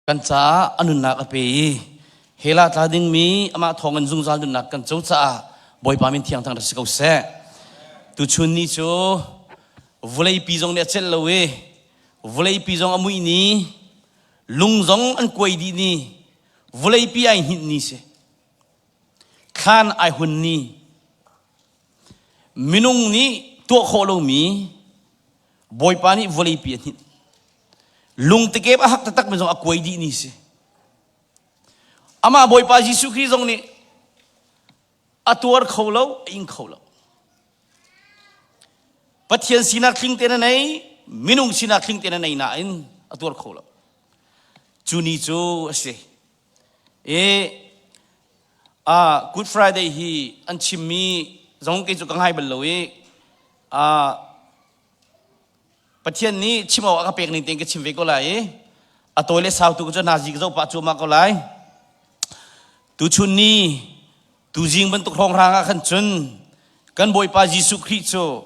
Kan caah a nunnak a pe i hell ah tla dingmi amah thawngin zungzal nunnak kan co caah Bawipa min thiang thang si ko seh. Tuchun ni cu vawleipi zong nih a celh lo i vawleipi zong a muih ni, lung zong an kuai dih ni, vawleipi ai hninh ni si. Thlan ai hun ni. Minung nih tuah khawh lomi Bawipa nih vawleipi a hninh. Lungtekep a hak taktak mi zong a kuai dih ni si. Amah Bawipa Jesuh Khrih zong nih a tuar kho lo, a ing kho lo. Pathian sinak tling te na nei, minung sinak tling te na nei nain a tuar kho lo. Cu ni cu a si. E a Good Friday hi an chimmi zong kei cu ka ngai bal lo i a Pathian nih chim awk a ka pek ning tein ka chim ve ko lai i a tawi le sau tu cu nazi ka zoh pah cuahmah ko lai. Tuchun ni tuzing bantuk hrawnghrang ah khan cun kan Bawipa Jesuh Khrih cu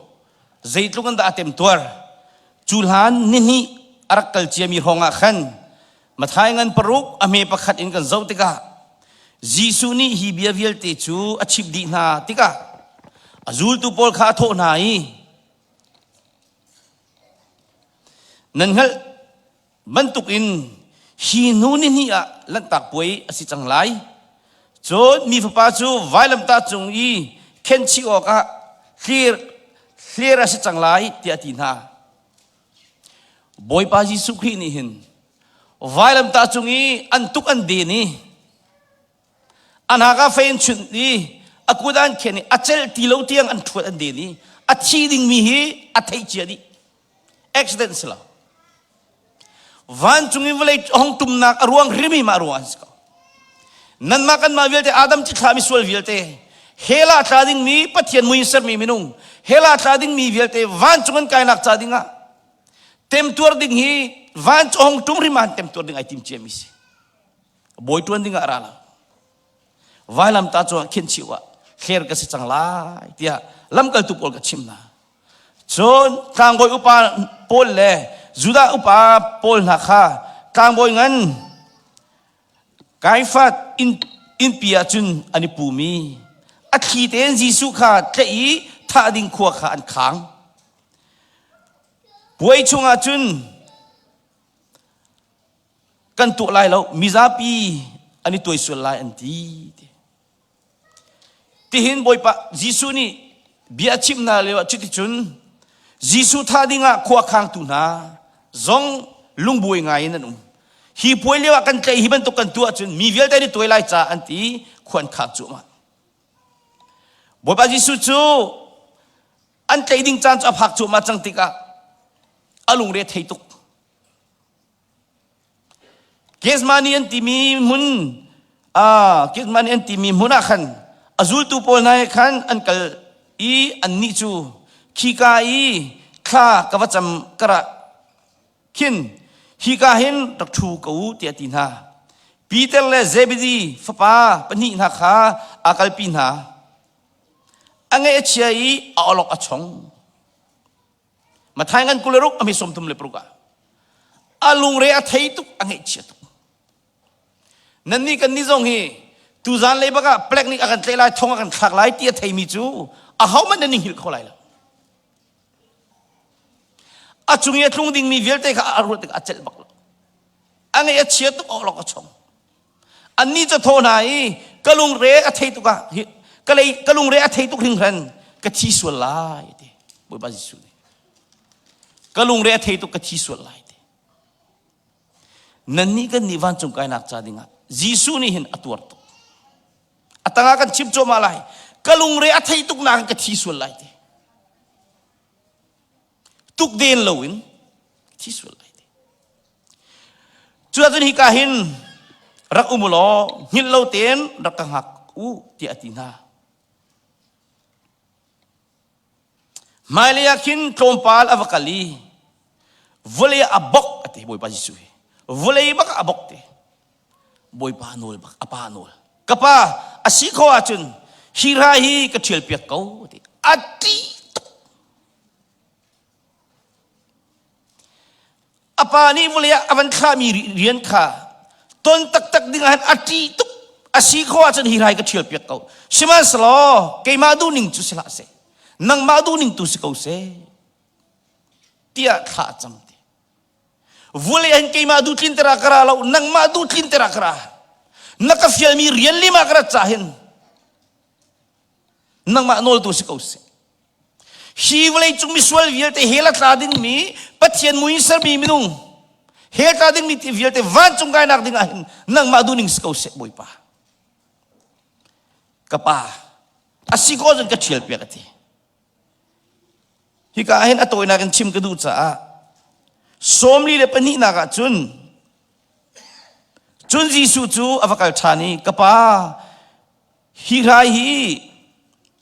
zeitluk in dah a temtuar. Cu hlan nihnih a rak kal ciami hrawng ah khan Matthai ngan paruk a hme pakhat in kan zoh tikah Jesuh nih hi bia vialte cu a chimh dih hna tikah a zultu pawl kha a thawh hna i Nan hngalh bantukin hi hnu nihnih ah Lanhtak Puai a si cang lai. Cun mi fapa cu vailamtah cung i khenchih awkah hlir, hlir a si cang lai tiah a ti hna. Bawipa Jesuh Khrih nih hin vailamtah cung i an tuk an den i A hnak ah fei an chunh i a kut ah an khen i a celh ti lo tiang an ṭhuat an den i a thi dingmi hi a theih cia dih. Accident si lo. Vancung in vawlei hong tumnak a ruang hrimi mah ruang an si ko. Nanmah kanmah vialte Adam cithlah misual vialte hell ah tla dingmi Pathian mui in sermi minung hell ah tla dingmi vialte vancung an kainak ca dingah temtuar ding hi vancung hong tum hrim ah temtuar ding ai tim ciami si. Bawi ṭuan dingah a ra lo. Vailamtah cungah khin chih ah hler ka si cang lai tiah lamkaltu pawl ka chim hna. Cun tlangbawi upa pawl le Judah upa pawl hna kha tlangbawi ngan Kaifat inn innpi ah cun an i pum i a thli tein Jesuh kha tlaih i thah ding khua kha an khang. Puai chungah cun kan tuah lai lo mizapi an i tuai sual lai an ti tihin bawipa Jesuh nih bia a chimh hna lio ah cuticun Jesuh thah dingah khua khangtu hna zong lungbuai ngai in an um hi puai lio ah kan tlaih hi bantuk kan tuah cun mi vialte nih tuai lai ca an ti khua an khang cuahmah Bawipa Jesuh cu an tlaih ding caan cu a phak cuahmah cang tikah a lungre thei tuk Gethsemane an timi hmun Gethsemane an timi hmun ah khan a zultu pawl hna he khan an kal i annih cu khika i thla ka va cam karah khin hika hin rak ṭhu ko u tiah a ti hna. Peter le Zebedi fapa pahnih hna kha aa kalpi hna. A ngaih a chia i a awlok a chong. Mathai ngan 26 a mi 36 ah a lungre a thei tuk a ngaihchia tuk nannih kan ni zong hi tuzan lei bak ah plek nih a kan tlaih lai thong a kan thlak lai ti a theimi cu a ho hmanh nan hngilh kho lai lo a cung i a tlung dingmi vialte kha a ruat tikah a celh bak lo a ngaih a chia tuk awlok a chong Annih cu thaw hna i ka lungre a thei tuk ah ka lei ka lungre a thei tuk hringhran ka thi sual lai ti Bawipa Jesuh nih ka lungre a thei tuk ka thi sual lai ti nannih kan nih vancung kainak ca dingah Jesuh nih hin a tuar tuk a tangah kan chim cuahmah lai ka lungre a thei tuk nakin ka thi sual lai ti tuk den loin thi sual lai ti Cuahcun hika hin rak um u law hngilh lo tein rak ka hngak u tiah a ti hna. Hmailei ah khin tlawmpal a va kal i vawlei ah a bok a ti Bawipa Jesuh hi. Vawlei bak ah a bok ti. Bawipa nawl bak a pa nawl. Ka pa a si khawh ahcun hi hra hi ka ṭhial piak ko ti. A ṭih tuk. A pa nih vawlei ah a van thlahmi rian kha Ton taktak ding ah hin a ṭih tuk. A si khawh ahcun hi rai ka ṭhial piak ko. Sihmanhsehlaw keimah duhning cu si hlah seh. Nangmah duhning tu si ko seh. Tiah thla a cam ti. Vulei ah hin keimah duh tlinter ah ka ra lo, nangmah duh tlinter ah ka ra. Na ka fialmi rian lima ka rat ca hin nangmah nawltu si ko seh. Hi vawleicung misual vialte hell a tla dingmi Pathian mui in sermi minung hell tla dingmi ti vialte vancung kainak ding ah hin nangmah duhning si ko seh Bawipa. Ka pa, a si ko cun ka ṭhial piak a ti. Hika ah hin a tawinak in chim ka duh caah sawmli le pahnihnak ah cun cun Jesuh cu a va kal ṭhan i ka pa Hi hrai hi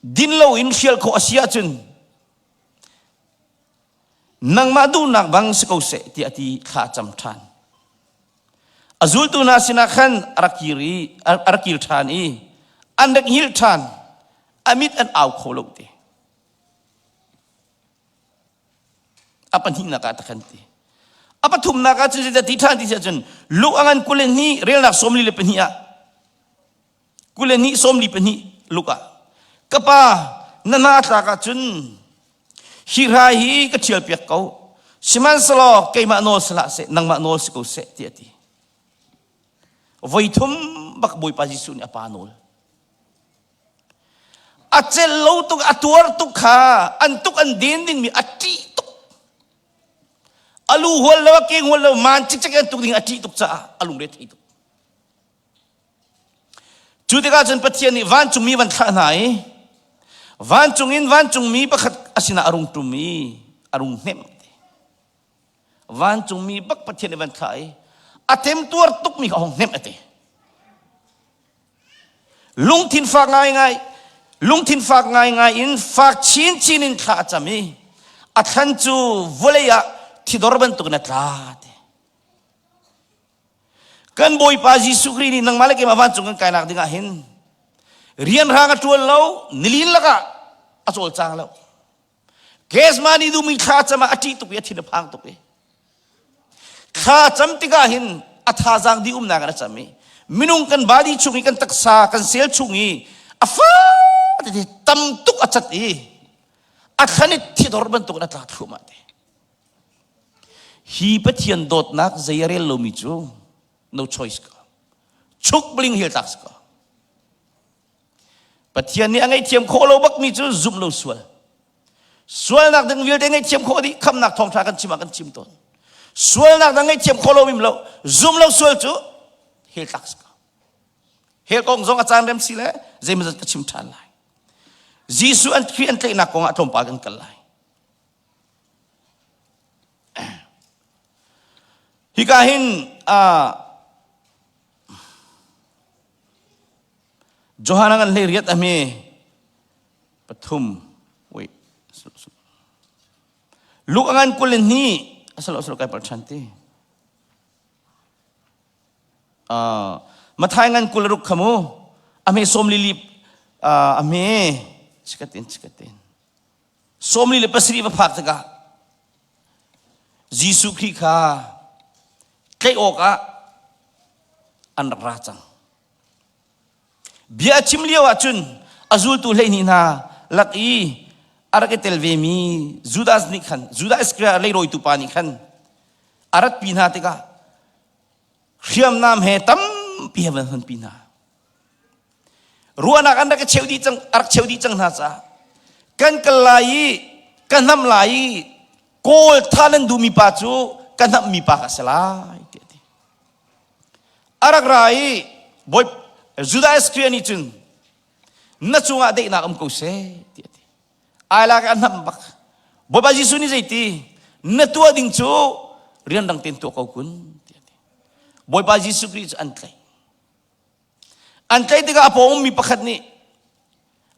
din loin hrial khawh a si ahcun nangmah duhnak bang si ko seh tiah a ti thla a cam ṭhan. A zultu hna sinah khan a rak kir i a rak kir ṭhan i an rak hngilh ṭhan. A mit an au kho lo te. A pahnihnak ah takhan ti. A pathumnak ah cun zeidah ti ṭhan ti si ahcun Luke a ngan 22 relnak 42 ah 22 42 Luke ah ka pa na hna tlak ahcun hi hrai hi ka ṭhial piak ko sihmanhsehlaw keimah nawl si hlah seh nangmah nawl si ko seh tiah a ti voi thum bak Bawipa Jesuh nih a pa nawl a celh lo tuk a tuar tuk kha an tuk an den dingmi a ṭih tuk a lu hual lo a ke hual lo maan cikcek an tuk ding a ṭih tuk caah a lungre thei tuk Cu tikah cun Pathian nih vancungmi van thlah hna i vancung in vancungmi pakhat a sinah a rung ṭum i a rung hnemh. Vancungmi bak Pathian nih van thlah i a temtuar tukmi kha a hung hnemh a ti. Lungthin fak ngaingai lungthin fak ngaingai in fak chinchin in thla a cam i a thlan cu vawlei ah thidor bantukin a tla ti. Kan Bawipa Jesuh Khrih nih nangmah le keimah vancung kan kainak dingah hin rianhrang a ṭuan lo, nilin lakah a cawlcang lo. Gethsemane dumi thla cam ah a ṭih tuk i a thin a phang tuk i thla cam tikah hin a thazaang dih umnak in a cam i minung kan body chung i kan taksa kan cell chung i a fa tete tam tuk a cat i a thlan i thidor bantuk in a tla thluahmah te. Hi Pathian dawtnak zei a rel lomi cu no choice ko. Chuk bling hil tak si ko. Pathian nih a ngaihthiam khawh lo bakmi cu zumh lo sual. Sualnak ding vialte ngaihthiam khawh dih khamnak thawngtha kan chim ah kan chim tawn. Sualnak dang ngaihthiam khawh lo mim lo zumh lo sual cu hell tlak si ko. Hell kong zong a caan rem si le zeimazat ka chim ṭhan lai. Jesuh an Khrih an tlaihnak kong ah tlawmpal kan kal lai. Hika hin uh, Johan an hlei riat a mi pathum wait Luke angan kulin ni asalo asalo kai par chan ti uh, Mathai ngan kul ruk khamu ame som li li uh, ame chikatin chikatin 47 va phak tikah Jesuh Khrih kha tlaih awkah an rak ra cang. Bia a chim lio ah cun a zultu 12 hna lak i a rak i tel vemi Judas nih khan Judas Iskariot leirawitu pa nih khan a ratpi hna tikah hriamnam he tampi he van hmanpi hna. Ruahnak an rak i cheu dih cang a rak cheu dih cang hna caah kan kal lai i ka hnamh lai i kawl tha nan duhmi pa cu ka hnamhmi pa ka si lai tiah a ti. A rak ra i bawi Judah Iskariot nih cun na cungah daihnak um ko seh tiah a ti. Ai lak a hnamh bak. Bawipa Jesuh nih zeiti na tuah ding cu rianrang tein tuah ko kun tiah a ti. Bawipa Jesuh Khrih cu an tlaih. An tlaih tikah a pawng ummi pakhat nih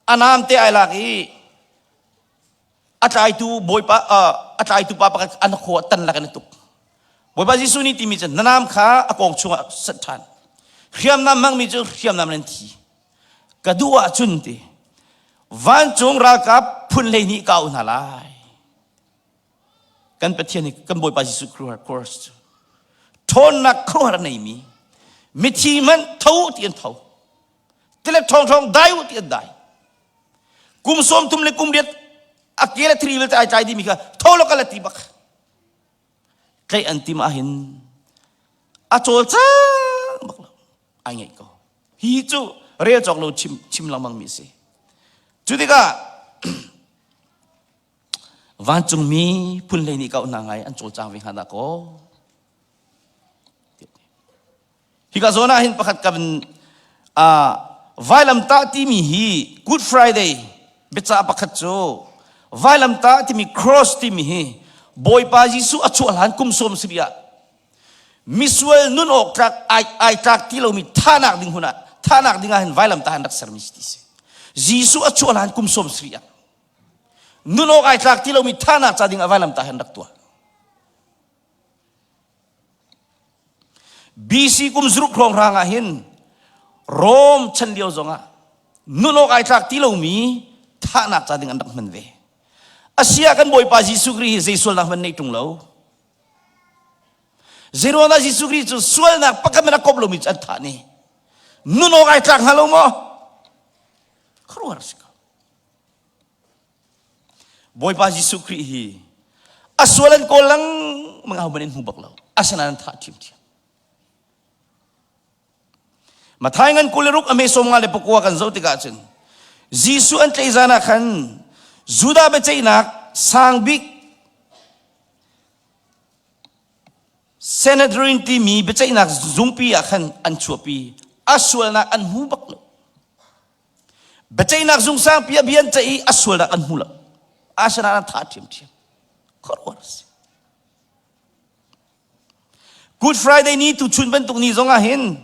a namte ai lak i a tlaitu bawipa a tlaitu pa pakhat an khua tan lak in a tuk. Bawipa Jesuh nih timi cu na nam kha a kawng chungah sat ṭhan. Hriamnam hmangmi cu hriamnam in an thi. Ka duh ahcun ti vancung ralkap phun 12 ka auh hna lai. Kan Pathian hi kan Bawipa Jesuh Christ cu ṭhawnnak khuaruahhar a neimi. Mithi hmanh tho ti an tho. Tilet ṭhawngṭhawng dai u ti an dai. Kum sawm thum le kum riat a ke le thiri vialte ai tlai dihmi kha tho lo kal a ti bak. Tlaih an tim ahhin a cawlcang bak lo. Ai ngeih ko. Hi cu rel cawk lo chim chim lengmang mi a si. Cu tikah vancungmi phun hlei nih kau hna ngai an cawlcang ve hnga dah kaw. Hika zawn ah hin pakhat ka van uh, vailamtah timi hi Good Friday biacah pakhat cu vailamtah timi cross timi hi Bawipa Jesuh a chuah hlan kum sawm si ah misual nun awk tlak ai ai tlak ti lomi thahnak ding hun ah thahnak ding ah hin vailamtah an rak sermi si ti si. Jesuh a chuah hlan kum sawm sarih ah nun awk ai tlak ti lomi thahnak ca ding ah vailamtah hin rak tuah. BC kum zaruk hrawnghrang ah hin Rom chan lio zongah nun awk ai tlak ti lomi thahnak ca ding an rak hman ve. Asia kan Bawipa Jesuh Khrih hi zei sualnak hmanh nei ṭung lo. Zeiruangah Jesuh Khrih cu sualnak pakhat hmanh a kop lomi cu an thah ni. Nun awk ai tlak hnga lo maw? Khuaruahhar si ko. Bawipa Jesuh Khrih hi a sual an kawl lengmang ahohmanh in hmu bak lo. Asinain an thah ṭhiamṭhiam. Matthai ngan 26 a hme 54 kan zoh tikah cun Jesuh an tlaih zan ah khan Judah biaceihnak sang bik Sanhedrin timi biaceihnak zungpi ah khan an chuahpi. A sualnak an hmu bak lo. Biaceihnak zung sangpi ah bia an ceih i a sualnak an hmu lo. Asinain an thah ṭhiamṭhiam. Khuaruahhar a si. Good Friday ni tuchun bantuk ni zong ah hin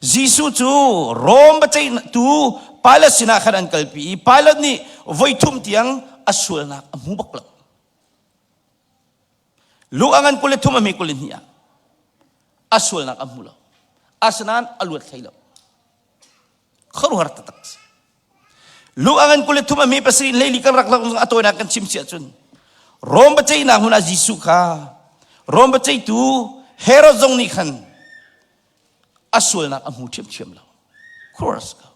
Jesuh cu Rom biaceihtu Pilate sinah khan an kalpi i Pilate nih voithum tiang a sualnak a hmu bak lo. Lu a ngan 23 a hme 22 ah a sualnak a hmu lo. Asinain a luat hlei lo. Khuaruahhar taktak si. Lu a ngan 23 a hme pasarih hleili kan rak lak a tawinak kan chim si ahcun Rom biaceihnak hmun ah Jesuh kha Rom biaceihtu Herod zong nih khan a sualnak a hmu ṭhiamṭhiam lo. Khuaruahhar si ko.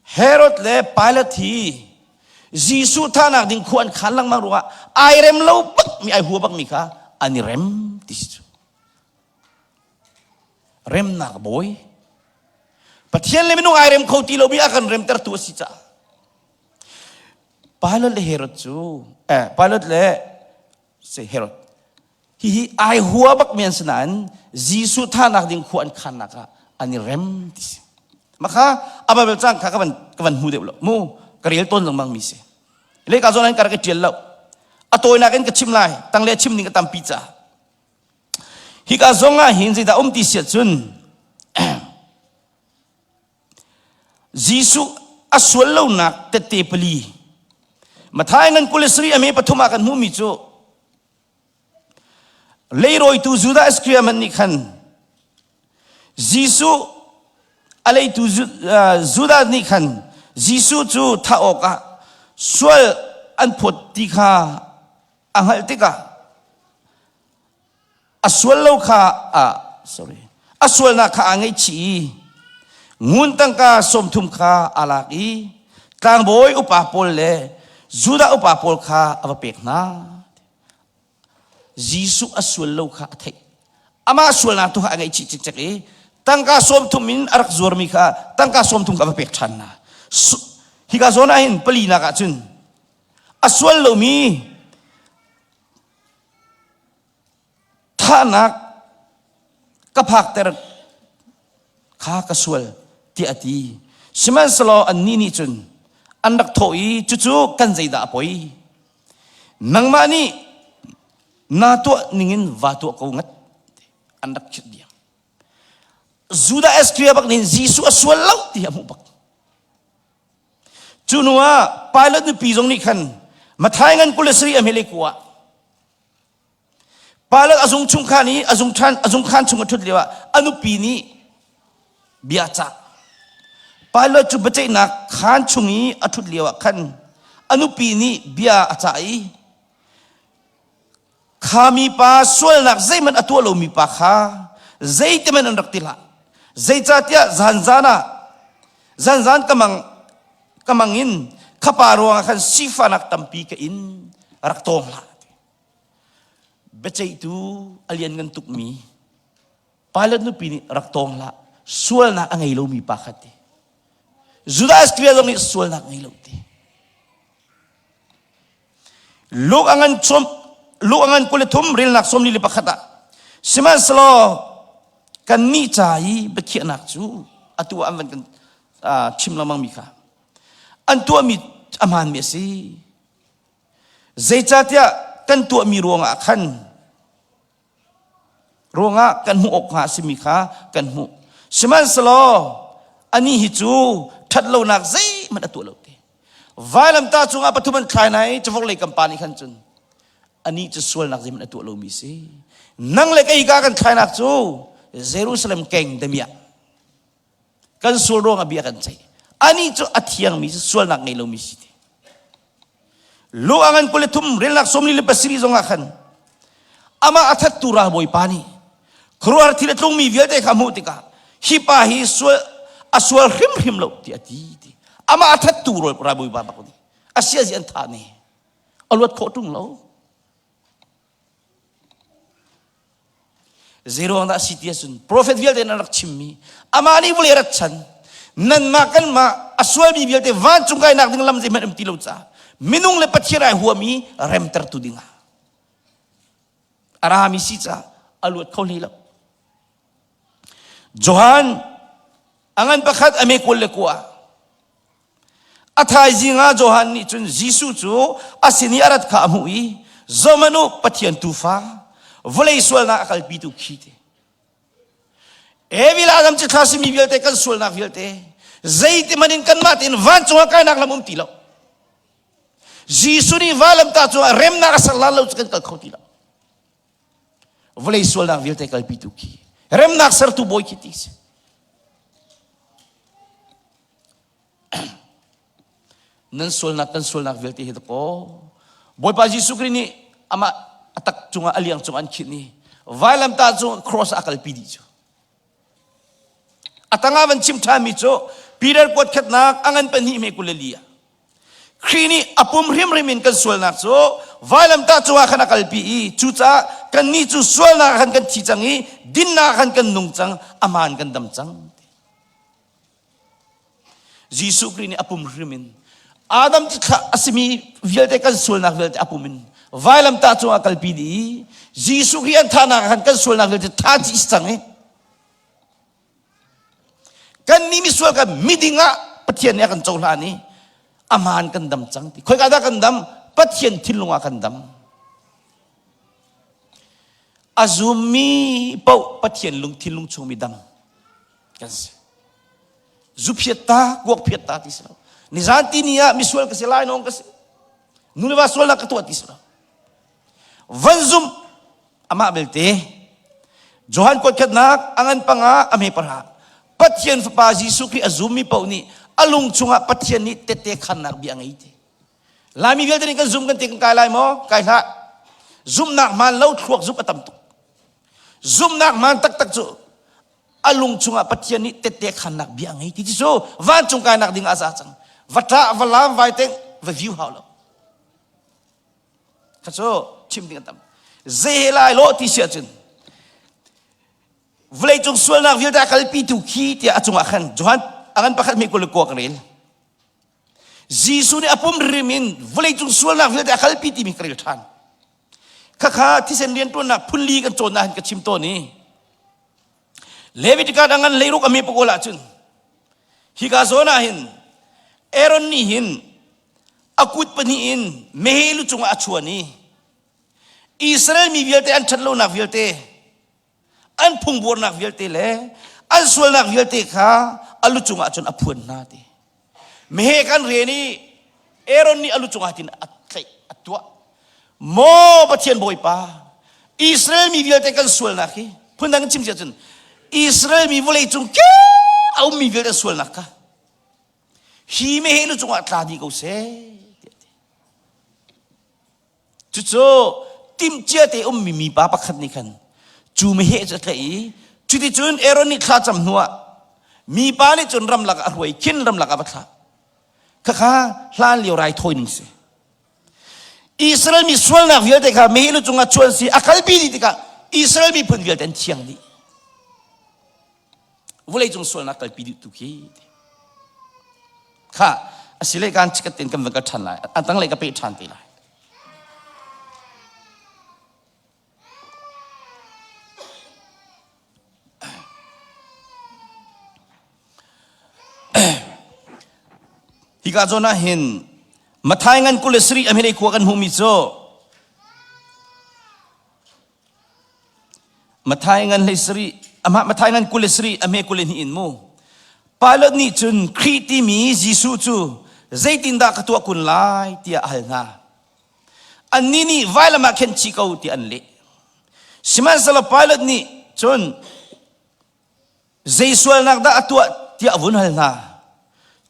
Herod le Pilate hi Jesuh thahnak ding khua an khan lengmang ruangah ai rem lo bak mi ai hua bak mi kha an i rem ti si cu. Remnak bawi Pathian le minung ai rem kho ti lomi a kan remtertu a si caah Pilate le Herod cu eh Pilate le si Herod hihi ai hua bak mi an si nain Jesuh thahnak ding khua an khannak ah an i rem ti si makha a Bible cang kha ka van ka van hmu deuh lo mu ka rel tawn lengmang mi si le ka zawn an ka rak i tial lo a tawinak in ka chim lai tang le chim ding ka tampi caah Hika zong ah hin zeidah um ti si ahcun Jesuh a sual lonak tette pali Matthai ngan 23 a me pathum ah kan hmuhmi cu leirawitu Judah Iskariot nih khan Jesuh a leitu Judah nih khan Jesuh cu thah awkah sual an phawt ti kha a hngalh tikah a sual lo kha ah sorry a sualnak kha aa ngaihchih i ngun tangka 30 kha aa lak i tlangbawi upa pawl le Judah upa pawl kha a va pek hna. Jesuh a sual lo kha a theih. Amah sualnak tu kha a ngaihchih cikcek i tangka 30 in a rak zuarmi kha tangka 30 kha a va pek ṭhan hna. Hika zawn ah hin palinak ah cun a sual lomi thahnak ka phakter kha ka sual tiah a ti. Sihmanhsehlaw annih nih cun an rak thawh i cucu kan zeidah a poi? Nangmah nih naa tuah ningin vaa tuah ko ngat an rak chit diam. Judah Iskariot bak nih Jesuh a sual lo ti a hmuh bak. Cu hnu ah Pilate nupi zong nih khan Matthai ngan 27 a hmele ku ah Pilate a zung chung khan i a zung ṭhan a zung khan chung a ṭhut lio ah a nupi nih bia cah. Pilate cu biaceihnak khaan chung i a ṭhut lio ah khan a nupi nih bia a cah i kha mipa sualnak zeihmanh a tuah lomi pa kha. Zeitiman an rak ti hlah. Zeicahtiah zanzan ah zanzan ka mang ka mang in khapa ruangah khan sifahnak tampi ka in rak tawng hlah. Biaceihtu a lianngan tukmi Pilate nupi nih rak tawng hlah sualnak a ngei lomi pa kha ti. Judah Iskariot zong nih sualnak ngei lo ti. Luke a ngan chom Luke a ngan 23 rilnak sawmli le pakhat ah sihmanhsehlaw kannih ca i biakhiahnak cu atu ah an van kan chim lengmang mi kha an tuahmi a hmaanmi a si. Zeicahtiah kan tuahmi ruangah khan ruangah kan hmuh awk hnga a simi kha kan hmuh. Sihmanhsehlaw anih hi cu ṭhatlonak zeihmanh a tuah lo te. Vailamtah cungah pathum an thlai nai cavok lei kan pa nih khan cun anih cu sualnak zeihmanh a tuah lomi si. Nang le kei ka kan thlainak cu Jerusalem keng damiah kan sual ruangah bia kan ceih anih cu a thiangmi sualnak ngei lomi si ti lu a ngan 23 relnak 47 zongah khan amah a thattu ralbawipa nih khuaruahhar thil a tlungmi vialte kha hmuh tikah hi pa hi sual a sual hrimhrim lo ti a ti ti amah a thattu ralbawipa bak nih a siazi an thah ne a luat khawh ṭung lo Zeiruang dah si ti ahcun prophet vialte nan rak chimmi amah nih vawlei rat chan nanmah kanmah a sualmi vialte vancung kainak ding lam zeihmanh um ti lo caah minung le Pathian ai huami remtertu dingah a rami si caah a luat kho hlei lo. Johan a ngan pakhat a me 21 A thaizing ah Johan nih cun Jesuh cu a sin i a rat kha a hmuh i zohmanh u Pathian tuufa vawlei sualnak a kalpitu khi ti. Evil Adam cithla simi vialte kan sualnak vialte zeiti in kanmah tein vancung ah kainak lam um ti lo. Jesuh nih vailamtah cungah remnak a ser lan lo cu kan kal kho ti lo. Vawlei sualnak vialte kalpitu khi remnak sertu bawi khi ti si. Nan sualnak kan sualnak vialte hi dakaw Bawipa Jesuh Khrih nih amah a tak cungah a liang cungah an khinh i vailamtah cu cross a kalpi dih cu. A tangah van chim ṭhanmi cu Peter kuat khatnak a ngan pahnih me 24 ah Khrih nih a pum hrimhrim in kan sualnak cu vailamtah cungah khan a kalpi i cucaah kannih cu sualnak ah khan kan thi cang i dinnak ah khan kan nung cang aman kan dam cang. Jesuh Khrih nih a pum hrim in Adam cithlah a simi vialte kan sualnak vialte a pum in vailamtah cungah kalpi dih i Jesuh Khrih an thahnak ah khan kan sualnak vialte tha chih si cang i kan nih misual kan miding ah Pathian nih a kan cohlan i aman kan dam cang ti khoika dah kan dam Pathian thinlung ah kan dam a zummi paoh Pathian lung thinlung chung mi dam kan si zu phiat ta kuak phiat ta ti si lo nizan ti ni ah misual ka si lai nong ka si nu le va sualnak ka tuah ti si lo van zum amah belte Johan kuat khatnak angan panga a me para Pathian fapa Jesuh Khrih a zummi paoh nih a lung chungah Pathian nih tette khannak bia ngei ti Laimi vialte nih kan zum kan ti kan kai lai maw kai hlah zumnak hmaan lo thluak zumh a tam tuk zumnak hmaan taktak cu a lung chungah Pathian nih tette khannak bia ngei ti cu vancung kainak ding ah za cang va ṭah va lam vai teng va view hau lo kha cu chim ding a tam zei he lai lo ti si ahcun vawleicung sualnak vialte a kalpitu khi tiah a cungah khan Johan a ngan pakhat mi 21 ka rel Jesuh nih a pum rim in vawleicung sualnak vialte a kalpi timi ka rel ṭhan Khakha thisen rianṭuannak phunli kan cawn ahhin ka chim tawn i Leviticus a ngan hleiruk a mi pakul ahcun hika zawn ah hin Aaron nih hin a kut pahnih in meheh lu cungah a chuan i Israel mi vialte an ṭhatlonak vialte an phungbuarnak vialte le an sualnak vialte kha a lu cungah cun a phuan hna ti meheh kan rian i Aaron nih a lu cungah tin a tlaih a tuah maw Pathian Bawipa Israel mi vialte kan sualnak hi phundang in chim sia cun Israel mi vawlei cung ke a ummi vialte sualnak kha hi meheh lu cungah tla dih ko seh Cucu timhcia te ummi mipa pakhat nih khan cu meheh cu a tlaih i Cuticun Aaron nih thlacam hnuah mipa nih cun ramlak ah a hruai khin ramlak ah va thlah. Khakha hlan lio raithawi ning si. Israel mi sualnak vialte kha meheh lu cungah chuan si a kalpi dih tikah Israel miphun vialte an thiang dih. Vawlei cung sualnak kalpi dih tu khi. Kha asile kan chikat ten kan van kal ṭhan lai. A tanglei ka peh ṭhan te lai. Hika zawn ah hin Mathai ngan 27 a hmelei khua kan hmuhmi cu Mathai ngan hlei sarih amah Mathai ngan 23 a hme 22 in mu Pilot nih cun Khrih timi Jesuh cu zeitindah ka tuah kun lai tiah a hal hna. Annih nih vailam ah khen chih ko tiah an leh. Sihmanhsehlaw Pilate nih cun zei sualnak dah a tuah tiah a vun hal hna.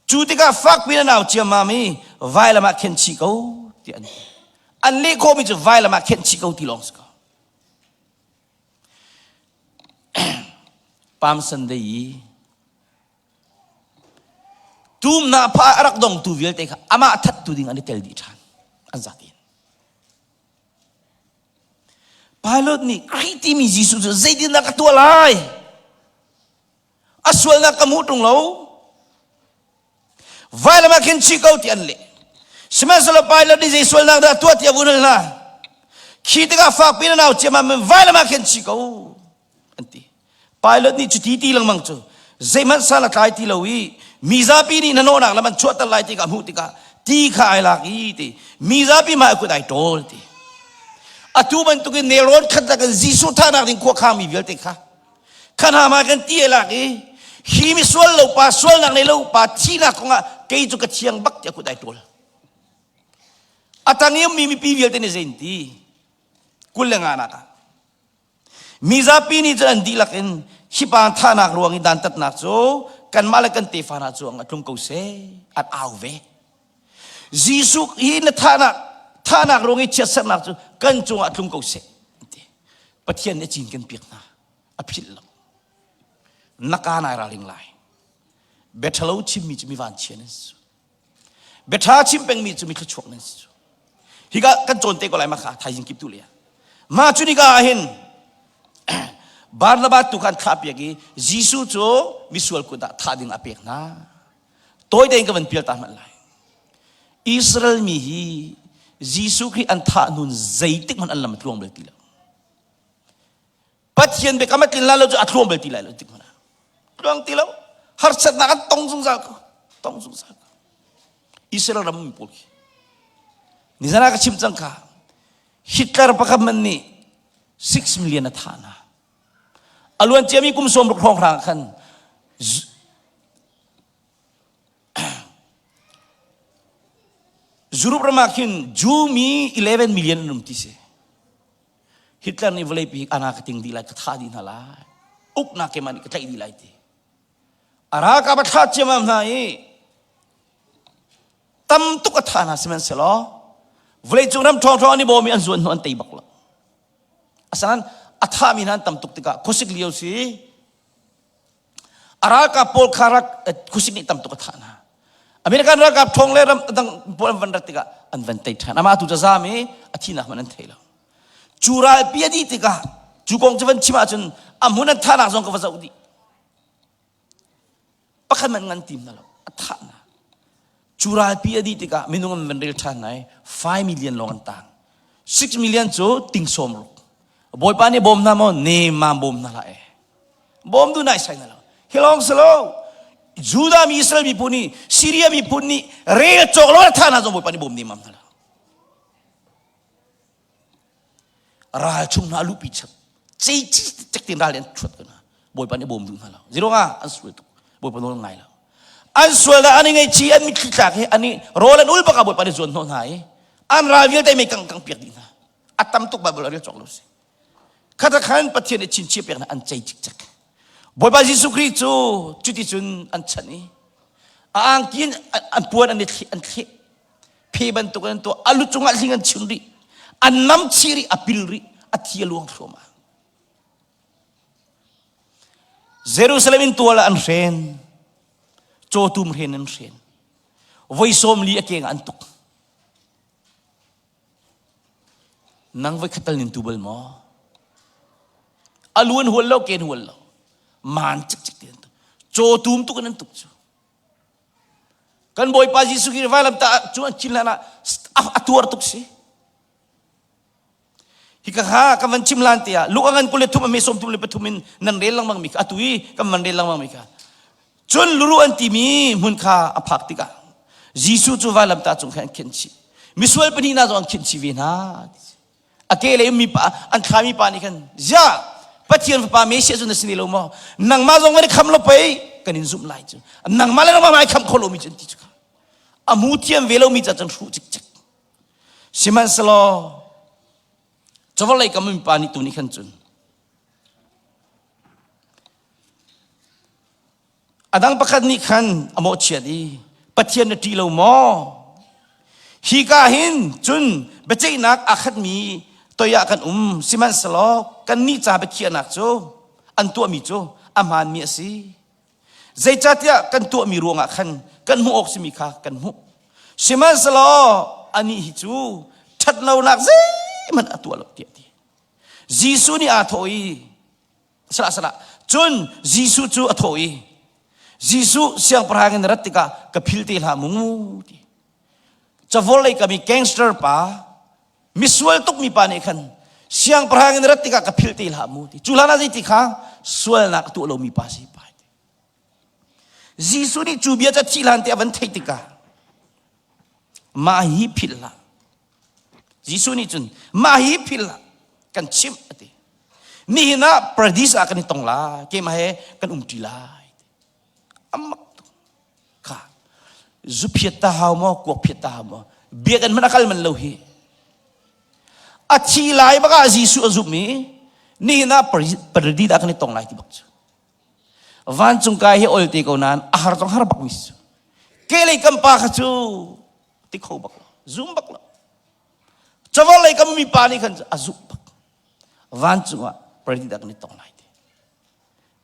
Cu tikah fakpi in an au ciammam i vailam ah khen chih ko tiah an ti. An leh khawhmi cu vailam ah khen chih ko ti lawng si ko. Palm Sunday i Tumnak pha a rak dongtu vialte kha amah thattu ding an i tel dih ṭhan. An zati in. Pilot nih Khrih timi Jesuh cu zeitindah ka tuah lai? A sualnak ka hmuh ṭung lo. Vailam ah khin chih ko ti an leh. Sihmanhsehlaw Pilot nih zei sualnak dah tuah ti a vun hal hna. Khi tikah fakpi in a nau ciammam in vailam ah khin chih ko an ti. Pilot nih cuti ti lengmang cu zeihmanh sal a tlai ti lo i mizapi nih hnahnawhnak lam an chuahter lai ti kha a hmuh tikah ti kha ai lak i ti mizapi hmai kut ai ṭawl ti. Atu bantukin nelrawn khat lakin Jesuh thahnak ding khua khangmi vialte kha kha hna hmai kan ti ai lak i hi mi sual lo pa sualnak nei lo pa thihnak kongah kei cu ka thiang bak tiah kut ai ṭawl. A tang i ummi mipi vialte nih zei an ti? 25 nak ah Mizapi nih cun an dihlak in hi pa thahnak ruang i dantatnak cu kanmah le kan tefa hna cu a tlung ko seh an au ve. Jesuh hi na thahnak thahnak ruang i chiatserhnak cu kan cungah tlung ko seh an ti. Pathian nih a cin kan piak hna a philh lo. Na ka nai ralring lai. Bia ṭhalo chimmi cu mi vanchia nan si. Biaṭha chim pengmi cu mi thluachuak nan si cu. Hika kan cawn te ko lai ma kha thaizing kip tu le. Ma cu nika ah hin Barnabas tu kha an thlah piak i Jesuh cu misual kut ah thah ding a pek hna. Tawi tein ka van pial ta hmanh lai. Israel mi hi Jesuh Khrih an thah nun zeitik hmanh an lam a tluang bal ti lo. Pathian biakam a tlin lai lo cu a thluang bal ti lai lo tik hmanh ah tluang ti lo harsatnak an tong zungzal ko tong zungzal ko Israel ram mi pawl khi nizan ah ka chim cang kha Hitler pakhat man nih 6 million a thah hna a luan ciami kum sawm ruk hrawng hrang khan Europe ram ah khin Jew mi 11 million an um ti si Hitler nih vawleipi ana ka ting dih lai ka thah dih hna lai uknak keimah nih ka tlaih dih lai ti a ralkap a thlah ciammam hna i tam tuk a thah hna sihmanhsehlaw vawleicung ram ṭhawngṭhawng an i bawm i an zuan hnu an tei bak lo asinain a thahmi hna an tam tuk tikah khuasik lio si A ralkap pawl kha rak khuasik nih tam tuk a thah hna. American ralkap ṭhawng le ram dang pawl an van rat tikah an van tei ṭhan. Amah tu cu zaam i a thihnak hmanh an thei lo. Cu ralpi a dih tikah cu kong cu van chim ahcun a hmun an thahnak zong ka va zoh dih. Pakhat hmanh ngan tim hna lo. A thah hna. Cu ralpi a dih tikah minung an van rel ṭhan hna i 5 million lawng an tang. 6 million cu ting sawm ruk. Bawipa nih bawm hna maw? Nemam bawm hna hlah e. Bawm du nai sai na lo. Hi lawng si lo. Judah mi Israel miphun nih Syria miphun nih rel cawk lo tha na zong Bawipa nih bawm nemam hna lo. Ral chung hna lupi chap. Cei ci cek tin ral an thuat ko hna. Bawipa nih bawm duh hna lo. Zirong an sual tuk. Bawipa nawl ngai lo. An sual dah an i ngaihchih an mitthli tlak hi an i rawl an ul bak ah Bawipa nih zuan hnawh hna i an ral vialte mei kang kang piak dih hna. A tam tuk Bible a rel cawk lo si. Khata khan Pathian nih chinchiah pek an cei cikcek. Bawipa Jesuh Khrih cu cuticun an chanh i a angki in an puan an i thleh an thleh phe bantuk an tuah a lu cungah hling an chim rih an nam chih rih a pil rih a thi a luang thluahmah. Jerusalem in tual ah an hren. Cawtum hren an hren. Voi sawm li a keng an tuk. Nang voi khatal nin tu bal maw? A lu an hual lo, ke an hual lo. Man cikcik te an tuk. Cawtum tuk in an tuk cu. Kan Bawipa Jesuh Khrih vailam ta cu an chin hlan ah a tuar tuk si. Hika kha kan van chim lan tiah Luka ngan 23 a me 33 in nan rel lengmang mi kha atu i kan van rel lengmang mi kha cun luru an timi hmun kha a phak tikah Jesuh cu vailamtah cung khan an khenh chih misual pahnih hna zong an khenh chih ve hna a ke lei mi pa an thlami pa nih khan zia Pathian fapa Messiah cu na si ne lo maw nangmah zong van i kham lo pei kan in zumh lai cu nangmah le nangmah ai kham kho lomi cu an ti cu kha a mu thiam ve lomi ca cun hruh cikcek Sihmanhsehlaw cawlei kam mipa nih tu nih khan cun a dang pakhat nih khan a mawhchiat i Pathian na ṭih lo maw? Hi ka hin cun biaceihnak aa khatmi toi ah kan um sihmanhsehlaw kannih ca biakhiahnak cu an tuahmi cu a hmaanmi a si. Zeicahtiah kan tuahmi ruangah khan kan hmuh awk simi kha kan hmuh. Sihmanhsehlaw anih hi cu ṭhatlonak zeihmanh a tuah lo tiah a ti. Jesuh nih aa thawh i salah salah cun Jesuh cu a thawh i Jesuh siangpahrang in rat tikah ka phil te hlah mu ti. Cavol lei kami gangster pa misual tukmi pa nih khan siangpahrang in rat tikah ka philh te hlah mu ti cu hlan ah zeiti kha sualnak a tuah lomi pa si pa ti Jesuh nih cu bia ca thih hlan te a van theih tikah mah hi philh hlah Jesuh nih cun mah hi philh hlah kan chimh a ti nihin ah paradis ah kan i tong lai keimah he kan um ṭi lai amak tuk kha zu phiat ta hau maw kuak phiat ta hau maw biakinn hmanh a kal man lo hi a thi lai bak ah Jesuh a zumh i nihin ah paradis ah kan i tong lai ti bak cu vancung kai hi ol te ko nain a har zong har bak mi cu ke lei kan pa kha cu ti kho bak lo zum bak lo cawal lei kan mi pa nih khan a zumh bak vancung ah paradis ah kan i tong lai ti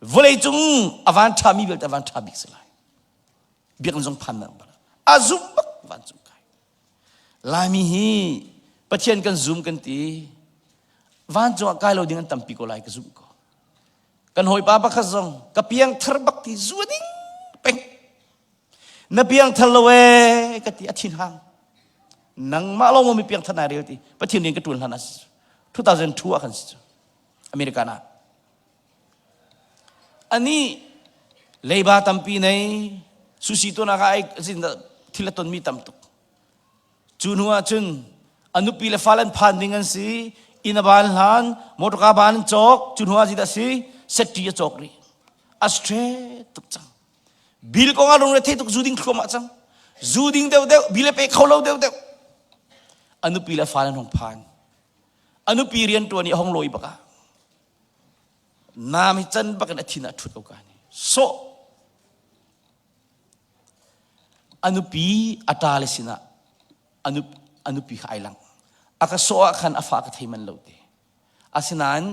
Vawleicung a van ṭhami vialte a van ṭha bik si lai. Biakinn zong phan nak bal. A zum bak vancung kai. Laimi hi Pathian kan zum kan ti. Vancung ah kai lo ding an tampi ko lai ka zumh ko. Kan hawipa pakhat zong ka piang thar bak ti zu ding peng. Na piang thar lo ee ka ti a thin hang. Nangmah lawng maw mi piang thar nai rel ti. Pathian rian ka ṭuan hlan ah 2002 ah khan si cu. American ah. Anih leiba tampi nei susi tunak ah ai thil a tonmi tam tuk. Cu hnu ah cun a nupi le fale an phan ding an si, inn a ban hlan, motorka ban an cawk, cu hnu ah zeidah a si, setti a cawk rih. A straight tuk cang. Bil kong ah lungre thei tuk zu ding thluahmah cang. Zu ding deuh deuh, bil a pe kho lo deuh deuh. A nupi le fale an hong phan. A nupi rian ṭuan i a hong lawi bak ah Nam hi can bak in a thin ah ṭhut ko ka ni. Sawh. A nupi a ṭa le sinah a nupi kha ai lang. A ka sawh ah khan a fa ka thei man lo te. Asinain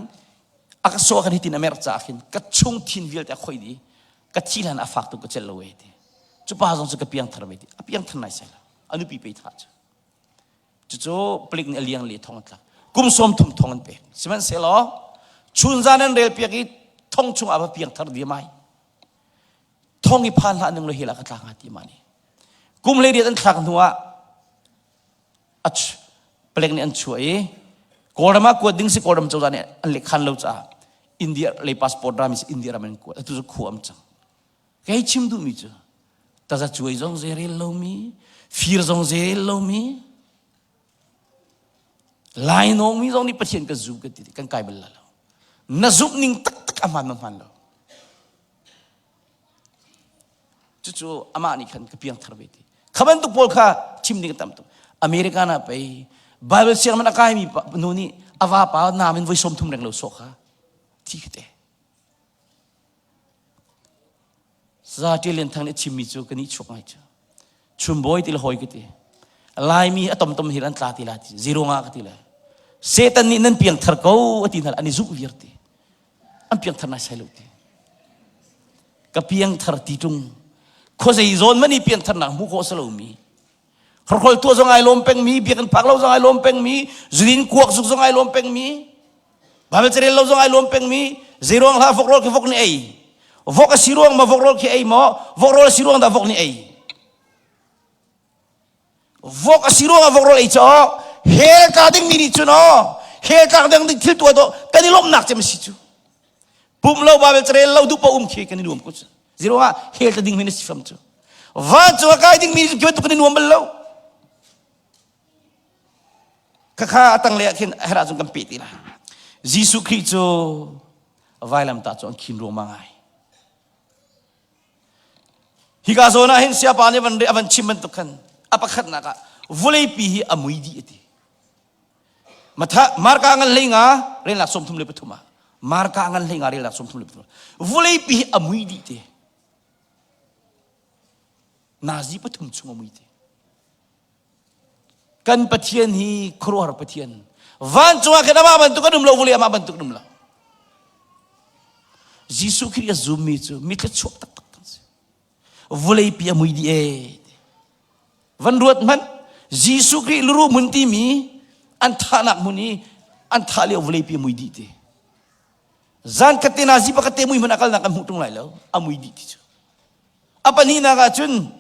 a ka sawh ah khan hitin a merh caah khin ka chung thin vialte a khoi dih. Ka thi hlan a fak tuk ka celh lo e ti. Cu pa zong cu ka piang thar ve ti. A piang thar nai sai lo. A nupi pei tha cu. Cucu palik nih a liang le thong an tlak. Kum sawm thum thong an pek. Sihmanhsehlaw chunzan an rel piak i thong chung ah va piang thar diam ai. Thong i phan hlah ning lo hela ka tla hnga ti ma ni. Kum hlei riat an thlak hnu ah palek nih an chuah i Kawlram ah kuat ding si Kawlram cozah nih an lehkhan lo caah India lei passport rami si India ram an kuat. Atu cu khua am cang. Kei chim duhmi cu tazacuai zong zeirel lomi, fir zong zeirel lomi, lainawngmi zong nih Pathian ka zum kan ti kan kai bal lo. Na zumh ning taktak a hmaan ma hmaan lo. Cucu amah nih khan ka piangthar ve ti. Kha bantuk pawl kha chim ding a tam tuk. American ah pei Bible siang man a kaimi nu nih a vapa nam in voi sawm thum reng lo sawh kha thi khi te. Za Ṭial Lian Thang nih a chimmi cu ka nih chuak ngai cu. Chumbawi ti le hawi ka ti. Laimi a tomtom hi an tla ti la ti. Zero nga ka ti le. Satan nih nan piangthar ko a ti hna an i zumh viar ti. An piangthar nai sai lo ti. Ka piangthar ti ṭung. Khuazei zawn man i piangtharnak hmuh khawh si lomi. Hrokhrol tuah zong ai lawm pengmi, biakinn phak lo zong ai lawm pengmi, zudin kuak zuk zong ai lawm pengmi, Bible carel lo zong ai lawm pengmi, zeiruang hlah vok rawl khi vok nih ei. Vok a si ruang ma vok rawl khi ei maw? Vok rawl a si ruang dah vok nih ei. Vok a si ruang ah vok rawl ei caw hell tla ding mi nih cun aw hell tlak ding ding thil tuah dawh kan i lawmhnak cem a si cu. Pum lo Bible carel lo duh pa um khi kan i nuam ko cu. Zeiruang ah hell tla ding mi na si fam cu. Vancung a kai ding mi cu bantuk kan i nuam bal lo. Khakha a tanglei ah khin herh ahcun kan peh ti lai. Jesuh Khrih cu vailamtah cu an khin ruangmang ai. Hika zawn ah hin siapa nih van a van chim bantuk khan a pakhatnak ah vawleipi hi a mui dih a ti. Matha Marka ngan hlei nga relnak 33 ah Marka ngan hlei nga relnak 33 vawleipi hi a mui dih te. Nazi pathum chung a mui te. Kan Pathian hi khuaruahhar Pathian. Vancung ah khin amah bantuk an um lo, vawlei amah bantuk an um lo. Jesuh Khrih a zummi cu mi thluachuak taktak an si. Vawleipi a mui dih ee. Van ruat hmanh, Jesuh Khrih luruh hmun timi an thahnak hmun i an thah lio vawleipi a mui dih ti. Zan khat te nazi pakhat te mui hmanh a kalnak kan hmuh ṭung lai lo, a mui dih ti cu. A pahnihnak ah cun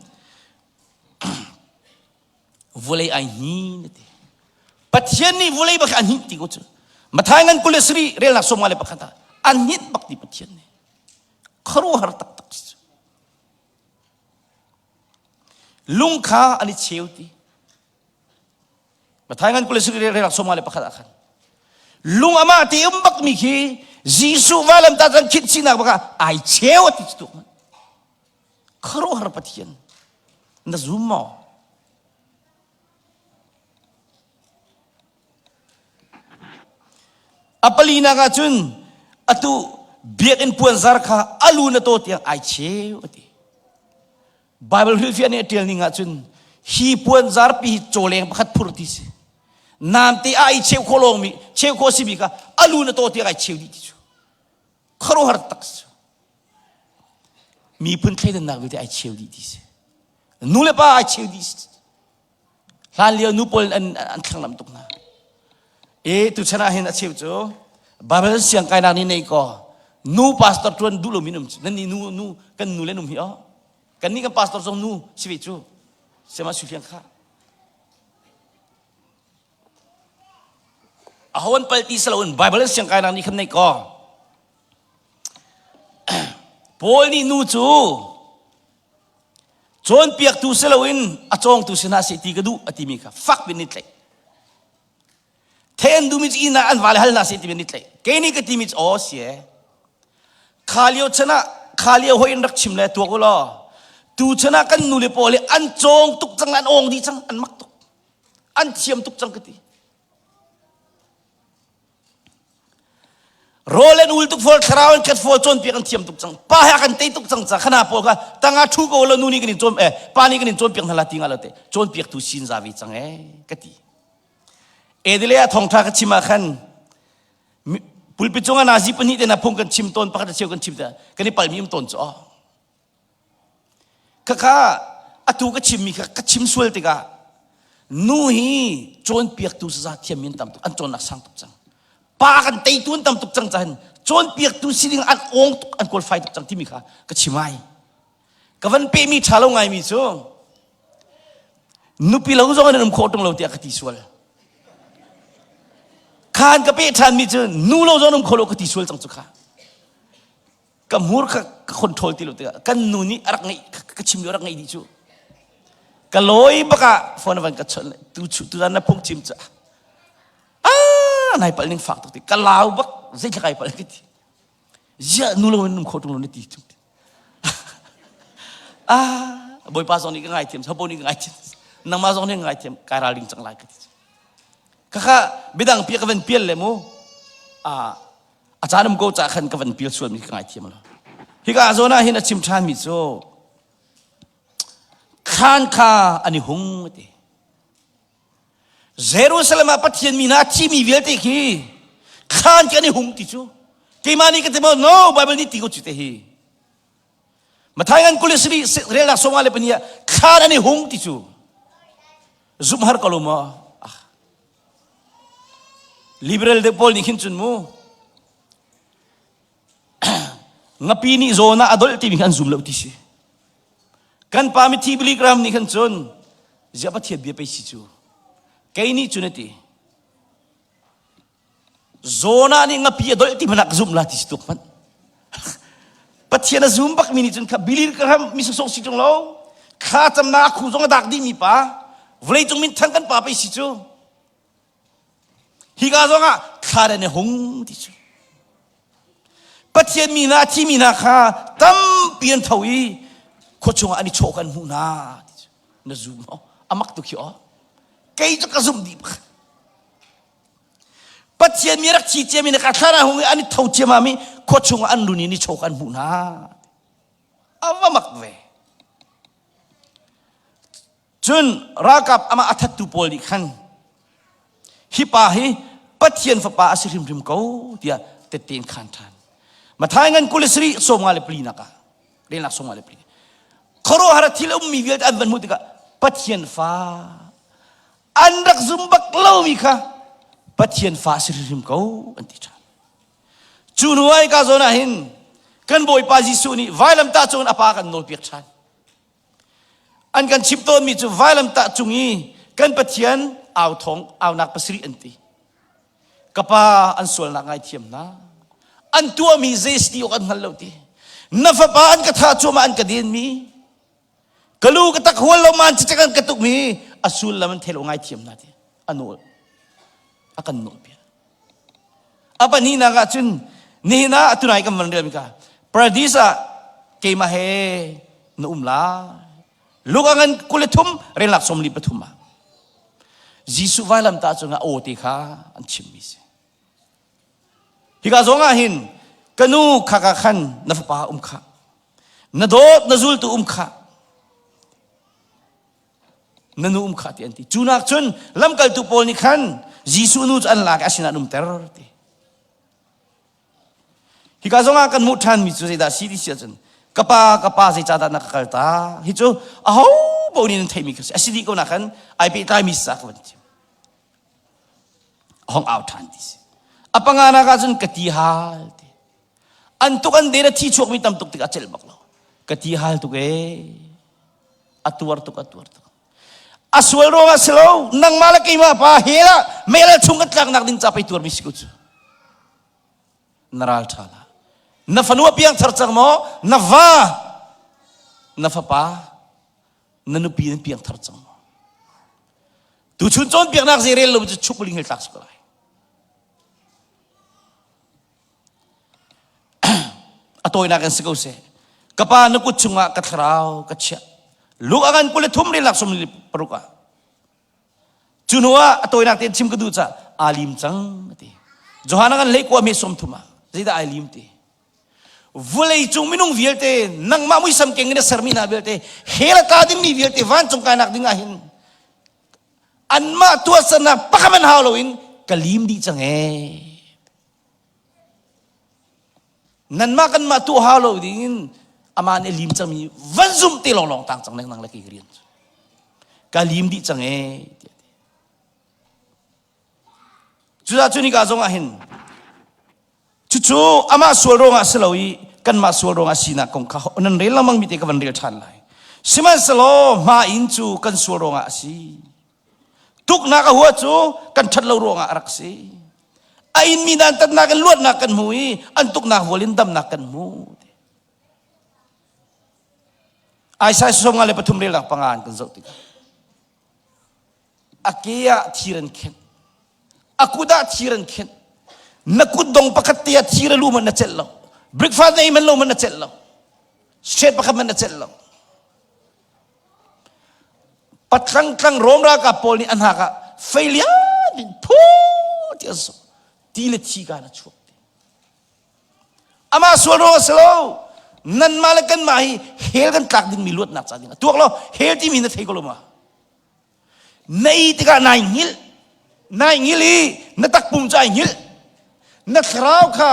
Vulei ai hnin a ti. Pathian nih vulei bak a hninh ti ko cu. Mathai ngan 27 relnak 51 ah an hninh bak ti Pathian nih. Khuaruahhar taktak si cu. Lung kha an i cheu ti. Mathai ngan 27 relnak 51 ah khan. Lung amah te um bak mi khi Jesuh vailamtah cang khinh sinak bak ah ai cheu a ti cu tuk. Khuaruahhar Pathian na zum maw? A palinak ah cun atu biakinn puanzar kha a lu na taw tiang ai cheu a ti. Bible hrilhfiah nih a ṭial ning ah cun hi puanzar pi hi cawleng pakhat phur ti si. Namte a i cheu khawh lawngmi cheu khawh simi kha a lu na taw tiang ai cheu dih ti cu. Khuaruahhar tak si. Miphun thleidannak vialte ai cheu dih ti si. Nu le pa ai cheu dih si. Hlan lio nu pawl an an thlanglam tuk hna. E tuchan ah hin a cheu cu Bible siang kainak nih nei ko nu pastor tuan duh lo min um cu nan ni nu nu kan nu le num hi o kan ni kan pastor zong nu si ve cu sema su hliang kha aho an pal ti si loin Bible an siang kainak nih khan nei ko Paul nih nu cu cawnpiaktu si loin a cawngtu si hna seh ti ka duh a timi kha fak piin ni tlaih. Thein duhmi cu inn ah an vale hal hna seh timi ni tlaih. Kei nih ka timi cu aw si e. Kha lio chan ah kha lio hoi in rak chim le tuak u law tu chan ah kan nu le pawl hi an cawng tuk cang an awng dih cang an mak tuk an thiam tuk cang ka ti. Rawl an ul tuk fawl, thlarau an khat fawl, cawnpiak an thiam tuk cang. Pa he kan tei tuk cang ca khana pawl kha tanga thu ko lo nu nih kan in cawn eh pa nih kan in cawnpiak hna la ti nga lo te cawnpiak tu sin za ve cang eh ka ti. Edile a thongtha ka chim ah khan pulpit cungah nazi pahnih te na phung kan chim tawn pakhat a cheu kan chim te kan i palmi um tawn cu oh. Khakha atu ka chimmi kha ka chim sual tikah nu hi cawnpiaktu saza thiammi an tam tuk an cawnnak sang tuk cang pa kan teitu an tam tuk cang cahin cawnpiaktu sining an awng tuk an qualify tuk cang timi kha ka chim ai ka van pehmi ṭha lo ngaimi cu nupi lo zong an um khawh ṭung lo tiah ka ti sual khan ka peh ṭhanmi cu nu lo zong an um kho lo ka ti sual cang cu kha ka hmur kha ka control ti lo tikah kan nu nih a rak ngeih ka chim lio a rak ngeih dih cu ka lawi bak ah phone van ka chawnh tu chu tu na phung chim ca ah nai pal ning fak tuk ti ka lau bak zeitlak ai pal ka ti zia nu lo in num kho tung lo na ti tung ah bawipa zong nih ka ngaithiam habo nih ka ngaithiam nangmah zong nih ka ngaithiam kai ralring cang lai ka ti khakha bidang pi ka van pial le mu ah A caan um ko ca khan ka van pial sualmi ka ngaithiam lo. Hika zawn ah hin a chim ṭhanmi cu khaan kha an i hung a ti. Jerusalem ah Pathian mi hna a thimi vialte khi khaan khi an i hung ti cu keimah nih ka ti maw no Bible nih ti ko cu te hi. Mathai ngan kulisri relnak songa le pania thlan an i hung ti cu zumh har ko lo maw? Ah. Liberal de pawl nih khin cun mu ngapi nih zawn ah a dolh timi kha an zum lo ti si. Kan pa mithi Billy Graham nih khan cun ziah Pathian bia pei si cu kei nih cun a ti Jonah nih ngapi a dolh ti hmanh ah ka zumh la ti si tuk hmanh. Pathian a zum bakmi nih cun kha Billy Graham mi sawsawh si ṭung lo. Thla camnak a khu zong a dak dihmi pa, vawleicung minthang kan pa pei si cu. Hika zong ah thla le ne hung ti cu. Pathian mi hna a thimi hna kha tampi an tho i khua chungah an i chawh kan hmuh hna ti cu. Na zum maw? A mak tuk hi aw. Kei cu ka zumh dih bak. Pathian mi rak thi ciami na ka thlarau hung i an i tho ciamam i khua chungah an run i ni chawk an hmuh hna. A va mak ve. Cun ralkap amah a thattu pawl nih khan hi pa hi Pathian fapa a si hrimhrim ko tiah tette in khan ṭhan. Mathai ngan 23 sawm nga le pali nak ah relnak sawm nga le pali khuaruahhar thil a ummi vialte an van hmuh tikah Pathian fa an rak zum bak lomi kha Pathian fa si hrimhrim ko an ti ṭhan. Cu hnu ah ka zawn ah hin kan Bawipa Jesuh nih vailamtah cung in a pa kan nawlpiak ṭhan. An kan chimh tawnmi cu vailamtah cung i kan Pathian au thawng aunak pasarih an ti. Ka pa an sualnak ngaithiam hna. An tuahmi zei si ti awk an hngal lo ti. Na fapa an ka thah cuahmah an ka denmi Ka lu ka tak hual lo man cicek an ka tuk mi a sullam an thelo ngai thiam na ti a nawl a kan nawl piak a pahnihnak ah cun nihin ah atunai kan van rel mi ka paradis ah keimah he na um la Luka ngan 23 relnak 43 ah Jesuh vailamtah cungah aw te kha an chimmi si Hika zong ah hin ka nu khaka khan na fapa um kha na dawt na zultu um kha na nu um kha ti an ti cu nak cun lamkaltu pawl nih khan Jesuh nu cu an lak i a sinah an umter ti hika zong ah kan hmuh ṭhanmi cu zeidah si ti si ahcun ka pa ka pa zeicahdah na ka kal ta hi cu aho paoh nih nan theihmi kha si a si dih ko nak khan ai pehtlaimi sa ka van chim hong au ṭhan ti si a panganak ah cun ka ti hal ti an tuk an den a thi chuakmi tam tuk tik a celh bak lo ka ti hal tuk ee a tuar tuk a tuar tuk a sual ruang ah si lo nangmah le keimah pa hell ah mel chung kan tlaknak ding ca pei tuarmi si ko cu na ral ṭha la na fanu a piang thar cang maw na va na fapa na nupi nan piangthar cang maw tuchun cawnpiaknak zei rel lo cu chuk ling tlak si ko lai a tawinak in si ko seh ka pa na kut chungah ka thlarau ka chiah luk a ngan 23 ri lak sum li paruk ah cu hnu ah a tawinak tein chim ka duh ca aa lim cang ti Johan a ngan hlei kua me som thum ah zeidah ai lim ti Vawleicung minung vialte nangmah muisam keng in a sermi hna vialte hell a tla dingmi vialte vancung kainak ding ah hin anmah tuahsernak pakhat hmanh hau loin ka lim dih cang ee. Nanmah kanmah tuah hau lo ding in amah nih a lim cangmi van zumh te lawnglawng tang cang nang le kei rian cu. Ka lim dih cang ee. Cucaah cu nika zong ah hin Cucu amah sual ruangah si lo i kanmah sual ruangah sinak kong kha nan rel lengmang mi te ka van rel ṭhan lai. Sihmanhsehlaw hma in cu kan sual ruangah a si. Tuknak a hua cu kan ṭhat lo ruangah a rak si. A inmi dantatnak in luatnak kan hmu i an tuknak vual in damnak kan hmu. Isaiah 53 relnak panga an kan zoh tikah a ke ah thir an khenh a kut ah thir an khenh na kut dong pakhat te ah thir a lu man na celh lo breakfast na ei man lo man na celh lo straight pakhat man na celh lo patlang tlang rom ralkap pawl nih an hak ah feilian in phu ti an so ti le thi ka na chuak Amah sual ruang a si lo. Nanmah le kanmah hi hell kan tlak dingmi luatnak ca ding tuak lo hell timi na thei ko lo ma? Na i tikah nai hngilh. Nai hngilh i na takpum cu ai hngilh. Na thlarau kha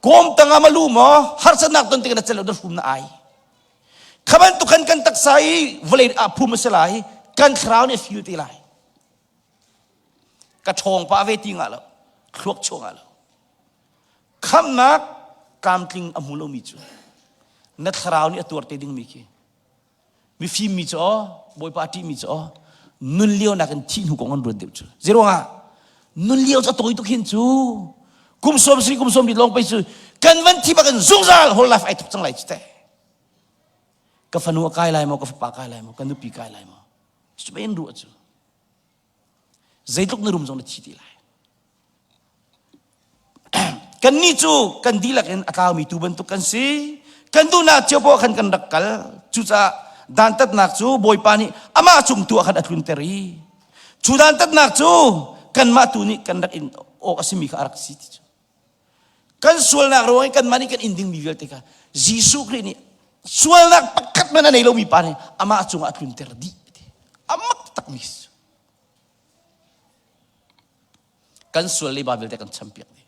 kawm tangah ma lu maw harsatnak ton tikah na cel lo na hrum na ai. Kha bantuk khan kan taksa i vawlei ah phum a si lai, kan thlarau nih a feel te lai. Ka ṭhawng pah ve ti ngah lo, thluak chuah ngah lo. Khamnak tlamtling a hmu lomi cu na thlarau nih a tuar te dingmi khi mifim mi cu aw bawipa a ṭihmi cu aw nun lio nakin thih hnu kong an ruat deuh cu zeiruangah nun lio cu a tawi tuk hin cu kum sawm si kum sawm ri lawng pei cu kan van thi bak in zungzal whole life ai thok cang lai cu teh ka fanu a kai lai maw ka fapa kai lai maw ka nupi kai lai maw cu in ruah cu zeitluk na rum zong na thi ti lai Kannih cu kan dihlak in a tlaumi tuu bantuk kan si. Kan duhnak cio poah khan kan rak kal. Cucaah dantatnak cu Bawipa nih amah cung tu ah khan a tlunter i cu dantatnak cu kanmah tu nih kan rak in awk a simi kha a rak si ti cu. Kan sualnak ruang in kanmah nih kan in dingmi vialte kha Jesuh Khrih nih sualnak pakhat hmanh a nei lomi pa nih amah cungah a tlunter dih. A mak takmi si. Kan sual leiba vialte kan champiak dih.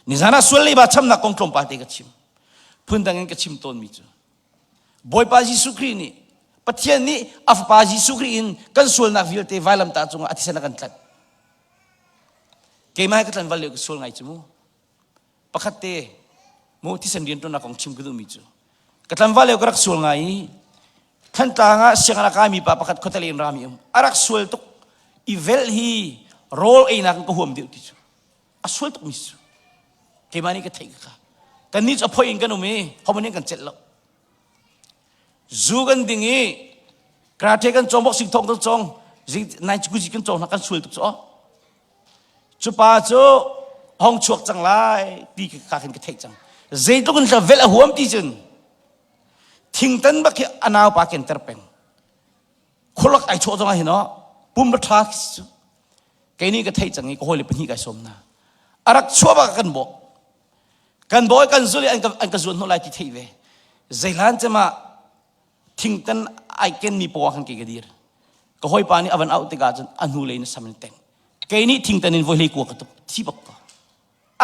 Nizan ah sual leiba chamnak kong tlawmpal te ka chim. Phundang in ka chim tawnmi cu Bawipa Jesuh Khrih nih Pathian nih a fapa Jesuh Khrih in kan sualnak vialte vailamtah cungah a thisen a kan tlanh. Keimah ka tlanval lio ka sual ngai cu mu. Pakhat te mu thisen rianṭuannak kong chim ka duhmi cu ka tlanval lio ka rak sual ngai i Thantlang ah sianginn a kaimi pa pakhat khuatele in rami um a rak sual tuk i vel hi rawl einak in ka huam deuh ti cu a sual tukmi cu keimah nih ka theih ka kan nih cu a phoi in kan um i homan nih kan celh lo zu kan ding i karate kan cawng boxing thong kan cawng nai kuzi kan cawng hna kan sual tuk cu cu pa cu hong chuak cang lai ti ka khin ka theih cang zeitluk in vel a huam ti cun Thingtan bak hi a naupa kenter peng. Khualak ai chawh zong ah hin pum ra ṭha cu kei nih ka theih cang i ka hawile pahnih kai sawm hna. A rak chuah bak kan bawh. Kan bawh i kan zul i an ka, an ka zuan hnawh lai ti theih ve. Zeihlan cem ah thingtan ai kenmi paw ah khan kei ka dir. Ka hawipa nih a van auh tikah cun a hnu lei in sam in teng. Kei nih thingtan in voi hlei kua ka tuk. Thi bak ko.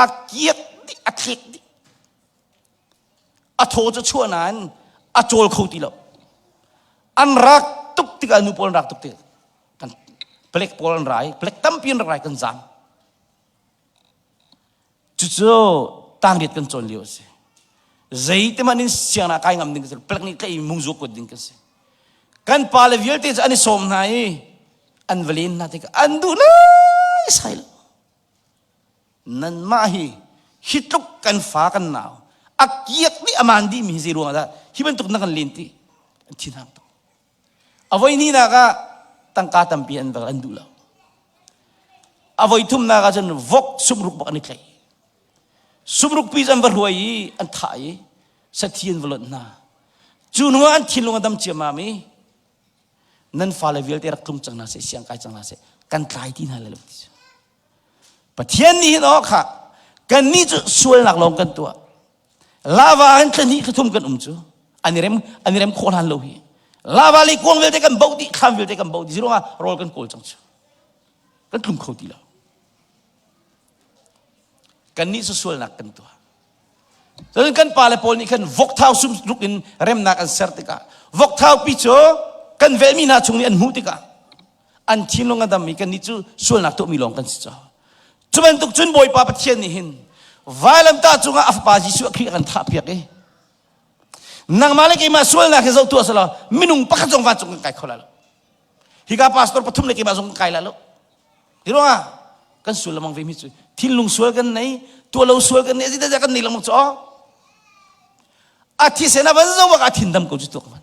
A kiak dih, a thlek dih. A thaw cu chuah nain a cawl kho ti lo. An rak tuk tikah nu pawl an rak tuk tik kan palek pawl an rai, palek tampi an rak rai kan zaam. Cucu tangriat kan cawn lio a si. Zeiti hmanh in sianginn ah kai ngam ding ka si lo. Palek nih tlaih i mungzu kuat ding ka si. Kan pale vialte cu an i sawm hna i an va len hna tikah an duh lai sai lo. Nanmah hi hi tluk kan fa kan nau a kiak nih a maan dihmi hi zei ruangah dah hi bantuk na kan len ti an thinhang tuk. A voi hnihnak ah tangka tampi an vel an duh lo. A voi thumnak ah cun vok sumruk bak an i tlaih. Sumruk pi cu an va hruai i an thah i sathi an va lonh hna. Cu hnu ah an thinlung a dam ciammam i nan fale vialte rak tlung cang hna seh, siang kai cang hna seh, kan tlai ti hna lai lo ti cu. Pathian nih hin aw kha kannih cu sualnak lawng kan tuah. Lava in thla hnih thla thum kan um cu an i rem an i rem khawh hlan lo hi. Lava le kuang vialte kan boh dih, thlam vialte kan boh dih. Ziruangah rawl kan kawl cang cu. Kan tlum kho ti lo. Kannih cu sualnak kan tuah. Cun kan pale pawl nih khan vokthau sum ruk in remnak an ser tikah vokthau pi cu kan velmi hna chung nih an hmuh tikah an thinlung a dam i kannih cu sualnak tuahmi lawng kan si caw. Cu bantuk cun Bawipa Pathian nih hin vailamtah cungah a fapa Jesuh Khrih a kan thahpiak i nangmah le keimah sualnak hi zoh tuah selaw minung pakhat zong vancung kan kai kho lai lo. Hika pastor pathum le keimah zong kan kai lai lo. Hi ruangah kan sual lengmang ve mi cu thinlung sual kan nei, tuah lo sual kan nei, zeidah kan nei lengmang cu a thisen a van zo bak a thin dam ko cu tuak man.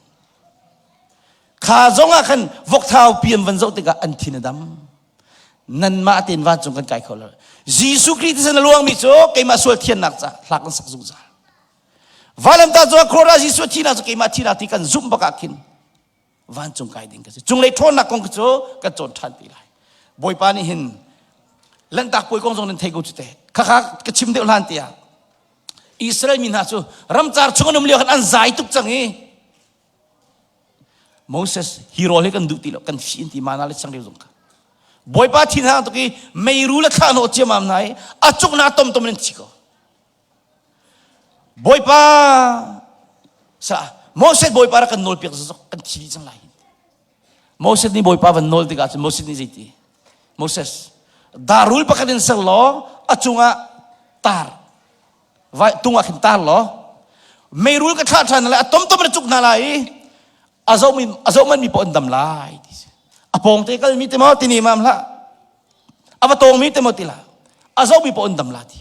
Kha zong ah khan vokthau pi an van zoh tikah an thin a dam. Nanmah tein vancung kan kai kho lo. Jesuh Khrih thisen a luangmi cu keimah sual thiannak ca hlak an sak zungzal. Vailamtah cungah Khrora Jesuh thihnak cu keimah thihnak ti kan zumh bak ah khin vancung kai ding ka si. Cunglei ṭhawnnak kong cu kan cawn ṭhan ti lai. Bawipa nih hin Lanhtak puai kong zong nan thei ko cu te. Khakha ka chim deuh hlan tiah Israel mi hna cu ramcar chung an um lio khan an zai tuk cang i Moses hi rawl hi kan duh ti lo kan fi in ti mana le changreu zong kha Bawipa thin hang tuk i meiru le thlah nawh ciamam hna i a cuk na tom tom in thi ko Bawipa sa. Moses Bawipa rak kan nawl piak zok kan thi dih cang lai. Moses nih Bawipa van nawl tikah cun Moses nih zeiti? Moses, darul pakhat in ser law a cungah tar vai tung ah khin tar law meirul ka thlah ṭhan lai a tomtom na cuk hna lai i a zohmi a zoh manmi paoh an dam lai ti si. A pawng te kalmi te maw tini mam hlah a va tawngmi te maw ti lah a zohmi paoh an dam la ti.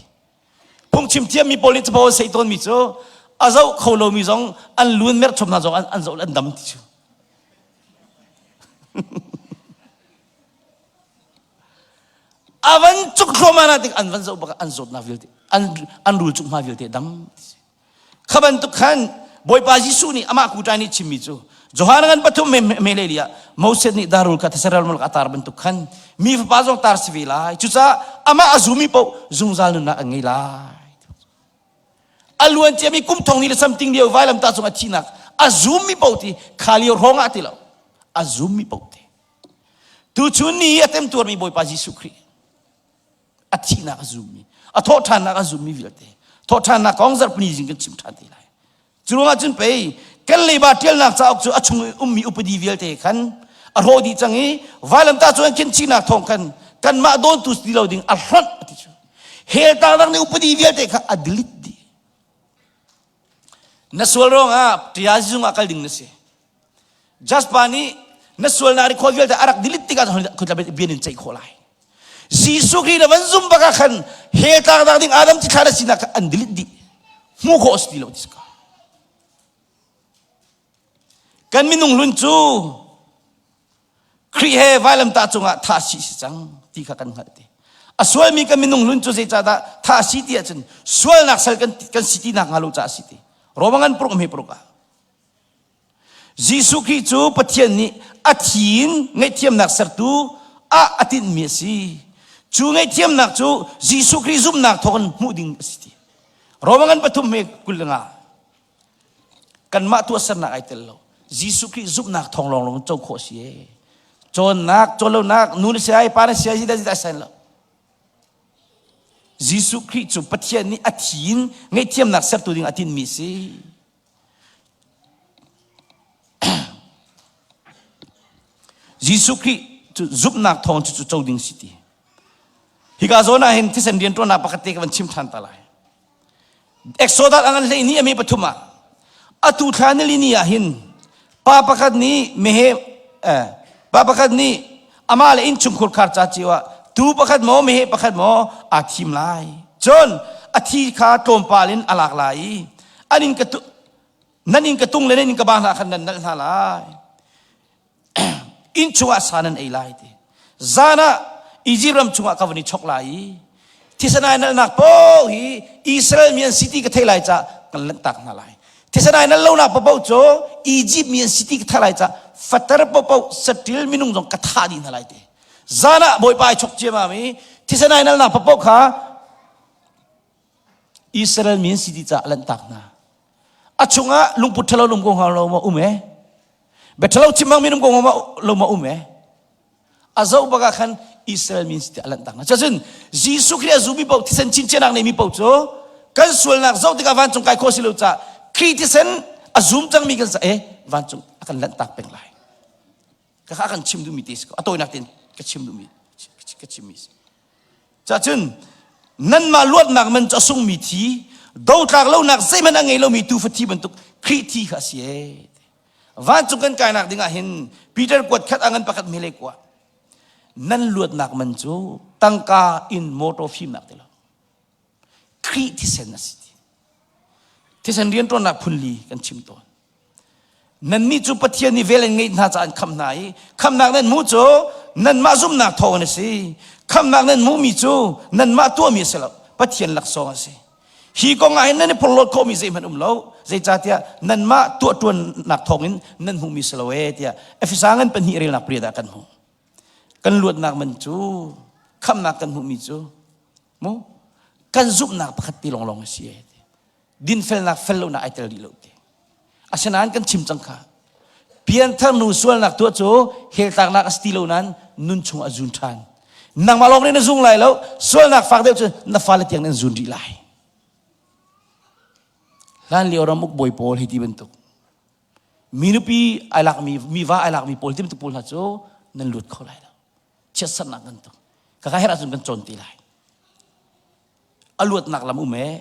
Phungchim thiammi pawl nih capo an sei tawnmi cu a zoh kho lomi zong an lun merh chom hna zong an, an zoh an dam ti cu. A van cuk thluahmah na tik an van zoh bak an zawtnak vialte an an rul cuk hma vialte dam ti si. Kha bantuk khan Bawipa Jesuh nih amah kuṭai nih chimmi cu Johan ngan pathum me le li ah Moses nih darul kha thesarel mulk a tar bantuk khan mi fapa zong tar si ve lai. Cucaah amah a zumi paoh zungzal nunnak an ngei lai. A luan ciami kum thong ni le something lio vailamtah cung a thihnak a zummi paoh ti kha lio hrawng ah ti lo a zummi paoh ti. Tuchun ni a temtuarmi Bawipa Jesuh Khrih a thihnak a zummi a thawhṭhannak a zummi vialte thawhṭhannak kong zarhpini zing kan chim ṭhan te lai cu ruangah cun pei kan leiba ṭialnak cauk cu a chung i ummi upadi vialte khan a hrawh dih cang i vailamtah cu an khenchihnak thawng khan kanmah dawntu ti lo ding a hlonh a ti cu hell tangdang nih upadi vialte kha a delete dih na sual ruangah ṭia zung ah kal ding na si Jaspa nih na sualnak ri khawl vialte a rak delete tikah khutla bian in ceih khawh lai. Jesuh Khrih na van zum bak ah khan hell tlaknak ding Adam cithlah na sinak kha an delete dih. Hmuh khawh a si ti lo ti ka. Kan minung hlun cu Khrih he vailamtah cungah thah si si cang ti kha kan hngalh te. A sualmi kan minung hlun cu zeicahdah thah si ti ahcun sualnak sal kan, kan si ti nak hnga lo caah si ti. Roma ngan puruk hme puruk ah. Jesuh Khrih cu Pathian nih a thi in ngaihthiamnak sertu ah a tinhmi a si. Cu ngaihthiamnak cu Jesuh Khrih zumhnak thawngin hmuh ding a si ti. Roma ngan pathum he 25 kanmah tuahsernak ai tel lo. Jesuh Khrih zumhnak thawng lawnglawng co khawh a si ee. Cawnnak, cawlonak, nu na si ai, pa na si ai, zidah zidah sai lo. Jesuh Khrih cu Pathian nih a thi in ngaihthiamnak sertu ding a tinhmi a si. Jesuh Khrih cu zumhnak thawng cu co ding si ti. Hika zawn ah hin thisen rianṭuannak pakhat te ka van chim ṭhan ta lai. Exodus a ngan hlei ni a mi pathum ah atu thla nili ni ah hin pa pakhat nih mehe eh, pa pakhat nih amah le innchungkhur khar ca cio ah tu pakhat maw meheh pakhat maw aa thim lai. Cun a thi kha tlawmpal in a lak lai i an in ka nan in ka tung le nan in ka ba hna khan nan nalh hna lai inn chungah sa nan ei lai ti zan ah Egypt ram chungah ka van i chok lai i thisen ai nalnak paoh hi Israel mi an si ti ka thei lai ca kan lanhtak hna lai thisen ai nal lonak paoh cu Egypt mi an si ti ka thei lai ca fater paoh satil minung zong ka thah dih hna lai ti zan ah bawipa ai chok ciamam i thisen ai nalnak paoh kha Israel mi an si ti caah lanhtak hna. A chungah lungput ṭhalo lung ko lo ma um e. Bia ṭhalo chim bang minung ko lo ma um e. A zoh bak ah khan Israel mi an si ti a lanhtak hna. Cun Jesuh Khrih a zumi paoh thisen chinchennak neimi paoh cu kan sualnak zoh tikah vancung kai khawh si lo caah Khrih thisen a zum cangmi kan sa e vancung a kan lanhtak peng lai. Ka kha kan chim duhmi te si ko. A tawinak tein ka chim duhmi ka chimmi si. Cacun nanmah luatnak man cu a sungmi thi, dotlak lonak zeihmanh a ngei lomi tuufa thi bantuk Khrih thi kha a si ee. Vancung kan kainak ding ah hin Peter kuat khat a ngan pakhat mele kua. Nan luatnak man cu tangka in motor fimnak ti lo. Khrih thisen a si ti. Thisen rianṭuannak phunli kan chim tawn. Nannih cu Pathian nih vel in ngeih hna caah an khamh hna i khamhnak nan hmuh cu nanmah zumhnak thawngin a si. Khamhnak nan hmuhmi cu nanmah tuahmi a si lo, Pathian laksawng a si. Hi kong ah hin nan i phorhlawt khawhmi zeihmanh um lo, zeicahtiah nanmah tuahṭuannak thawngin nan hmuhmi si lo ee tiah Efesa ngan pahnih relnak pariat ah kan hmuh. Kan luatnak man cu khamhnak kan hmuhmi cu mu kan zumhnak pakhat ti lawnglawng a si ee. Dinfelnak fellonak ai tel rih lo ti. Asinain kan chim cang kha. Pianthar nu sualnak tuah cu hell tlaknak a si ti lo nain nun chung a zun ṭhan. Nangmah lawng nih na zung lai lo, sualnak fak deuh cu na fale tiang nan zun rih lai. Hlan lio ramuk bawi pawl hi ti bantuk. Mi nupi ai lakmi, mi va ai lakmi pawl timtu pawl hna cu nan lut kho lai lo. Chiatsernak kan tuk. Kaka her ahcun kan cawn ti lai. A luatnak lam um ee.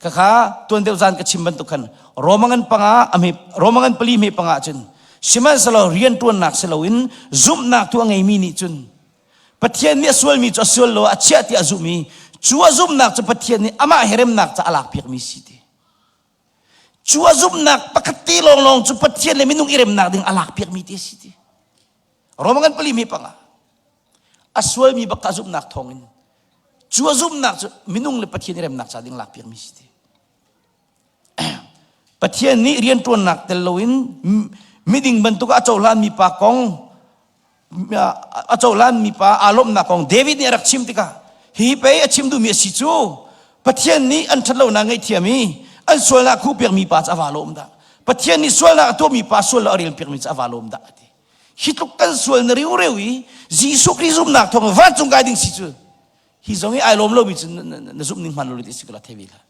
Khakha tuan deuh zan ka chim bantuk khan Romangan panga a hme Romangan pali hme panga cun sihmanhsehlaw rianṭuannak si loin zumhnak tu a ngeimi nih cun Pathian nih a sualmi cu a sual lo a chiah tiah a zumh i cu a zumhnak cu Pathian nih amah he remnak ca a lakpiakmi si ti. Cu a zumhnak pakhat te lawnglawng cu Pathian le minung i remnak ding a lakpiakmi ti a si ti. Romangan pali hme panga a sualmi bak a zumhnak thawngin cu a zumhnak cu minung le Pathian i remnak ca ding lakpiakmi si ti. Pathian nih rianṭuannak tel loin miding bantuk a cohlanmi pa kong a cohlanmi pa aa lawmhnak kong David nih a rak chim tikah hi pei a chim duhmi a si cu Pathian nih an ṭhatlonak ngaihthiam i an sualnak khuhpiakmi pa cu a va lawm dah Pathian nih sualnak a tuahmi pa sual lo a relpiakmi cu a va lawm dah a ti hi tluk kan sual na riureu i Jesuh Khrih zumhnak thawng vancung kai ding si cu hi zong hi ai lawm lomi cu na zumh ning hman lo ti si ko la thei ve la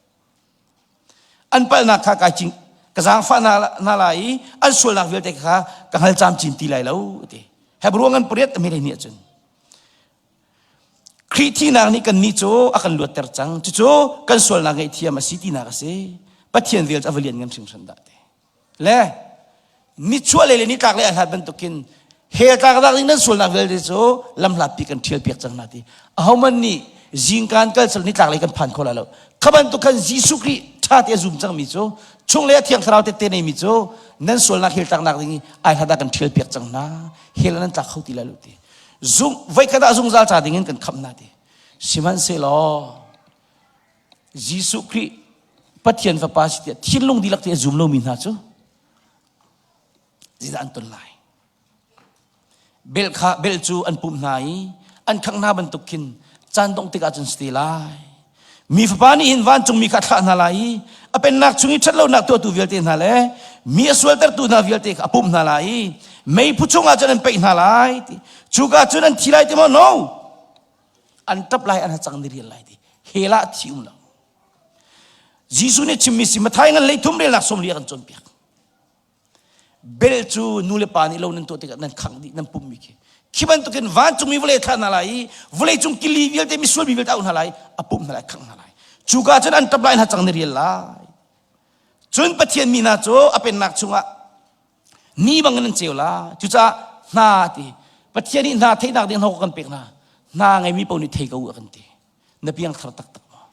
an palhnak kha kai cing ka zaangfah hna lai i an sualnak vialte kha ka hngal camcin ti lai lo ti Hebrew ngan pariat a hme ni ahcun Khrih thihnak nih kannih cu a kan luatter cang cucu kan sualnak ngaihthiam a si tinak a si Pathian vel cu a va lian ngan hringhran dah ti Le nichuahlei le nitlaklei a hlat bantukin hell tlaknak ding nan sualnak vialte cu lamhlatpi kan ṭhial piak cang hna ti. Ahohmanh nih zingkaan kal sal nitlaklei kan phan kho lai lo. Kha bantuk khan Jesuh Khrih ṭha te a zum cangmi cu chunglei a Thiang Thlarau tette neimi cu nan sualnak hell tlaknak ding i ai hlat ah kan ṭhial piak cang hna. Hell ah nan tlak kho ti lai lo ti. Zung voikhat ah zungzal ca ding in kan khamh hna ti. Sihmanhsehlaw Jesuh Khrih Pathian Fapa si tiah thinlung dihlak te a zum lomi hna cu zeidah an ton lai? Bel kha bel cu an pumh hna i an khangh hna bantuk khin caan dongh tikah cun si te lai. Mi fapa nih hin vancungmi kha a thlah hna lai i a pennak chung i ṭhatlonak tuahtu vialte hna le mi a sualtertu hna vialte kha a pumh hna lai i meiphu chungah cun an paih hna lai ti. Cuka cun an thi lai ti maw? No. An ṭap lai an hacang ni rial lai ti. Hell ah thi um lo. Jesuh nih chimmi si Mathai ngan leithum relnak 40 a kan cawnpiak. Bel cu nu le pa nih lo nan tuah tikah nan khangh dih nan pummi khi. Khi bantukin vancungmi vawlei thlah hna lai i vawleicung kili vialte misual mi vialte auh hna lai a pumh hna lai khangh hna lai. Cuka cun an ṭap lai hna cang ni rial lai. Cun Pathian mi hna cu a pennak chungah ni bangin an ceu la. Cucaah hna ti Pathian nih hna theihnak ding hna kan pek hna. Hna ngeimi paoh nih thei ko u a kan ti. Na piangthar taktak maw?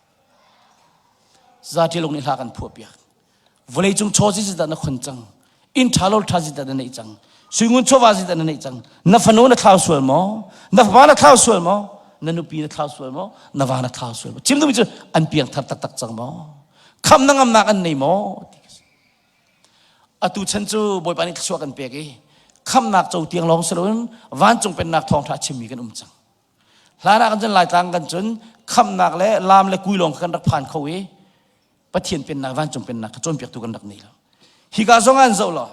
Zati lung nih hla kan phuah piak. Vawleicung chaw zi dah na khon cang. Inn ṭha lo ṭha zi dah na neih cang. Suingun chawva zi dah na neih cang. Na fanu na thlau sual maw? Na fapa na thlau sual maw? Na nupi na thlau sual maw? Na va na thlau sual maw? Chim duhmi cu an piangthar taktak cang maw? Kham na ngamnak an nei maw? Atu chan cu Bawipa nih thluachuah kan pek i khamnak co tiang lawng si loin vancung pennak thawngṭha chimmi kan um cang. Hlan ah kan cun Laitlang kan cun khamnak le lam le kui lawng kan rak phan kho i Pathian pennak vancung pennak kha cawnpiaktu kan rak nei lo. Hika zong an zoh law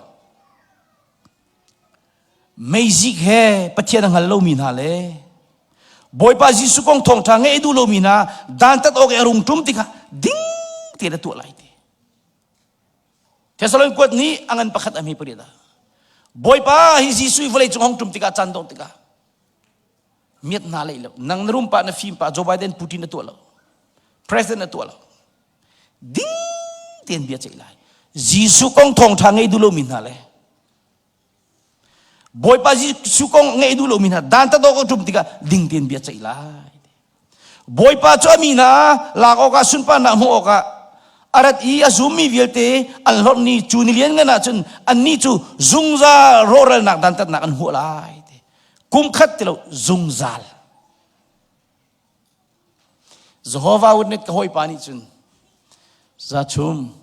meizik he Pathian a hngal lomi hna le Bawipa Jesuh kong thawngṭha ngeih duh lomi hna dantat awk i a rung ṭum tikah ding tein a tuah lai ti. Thessalon kuat nih a ngan pakhat a hme pariat ah Bawipa hi Jesuh i vawlei cung hong ṭum tikah caan dongh tikah miat hna lei lo nang na rum pah na fim pah Joe Biden Putin na tuah lo president na tuah lo ding tein bia ceih lai Jesuh kong thawngṭha ngei duh lomi hna le Bawipa Jesuh kong ngei duh lomi hna dan tat awk a ṭum tikah ding tein bia ceih lai Bawipa cu a mi hna lak awkah sunparnak hmuh awkah a rat i a zummi vialte an hlorh ni cu ni lianngan ah cun annih cu zungzal rawhralnak dantatnak an hmuh lai kum khat ti lo zungzal Jehovah Witness ka hawipa nih cun zachum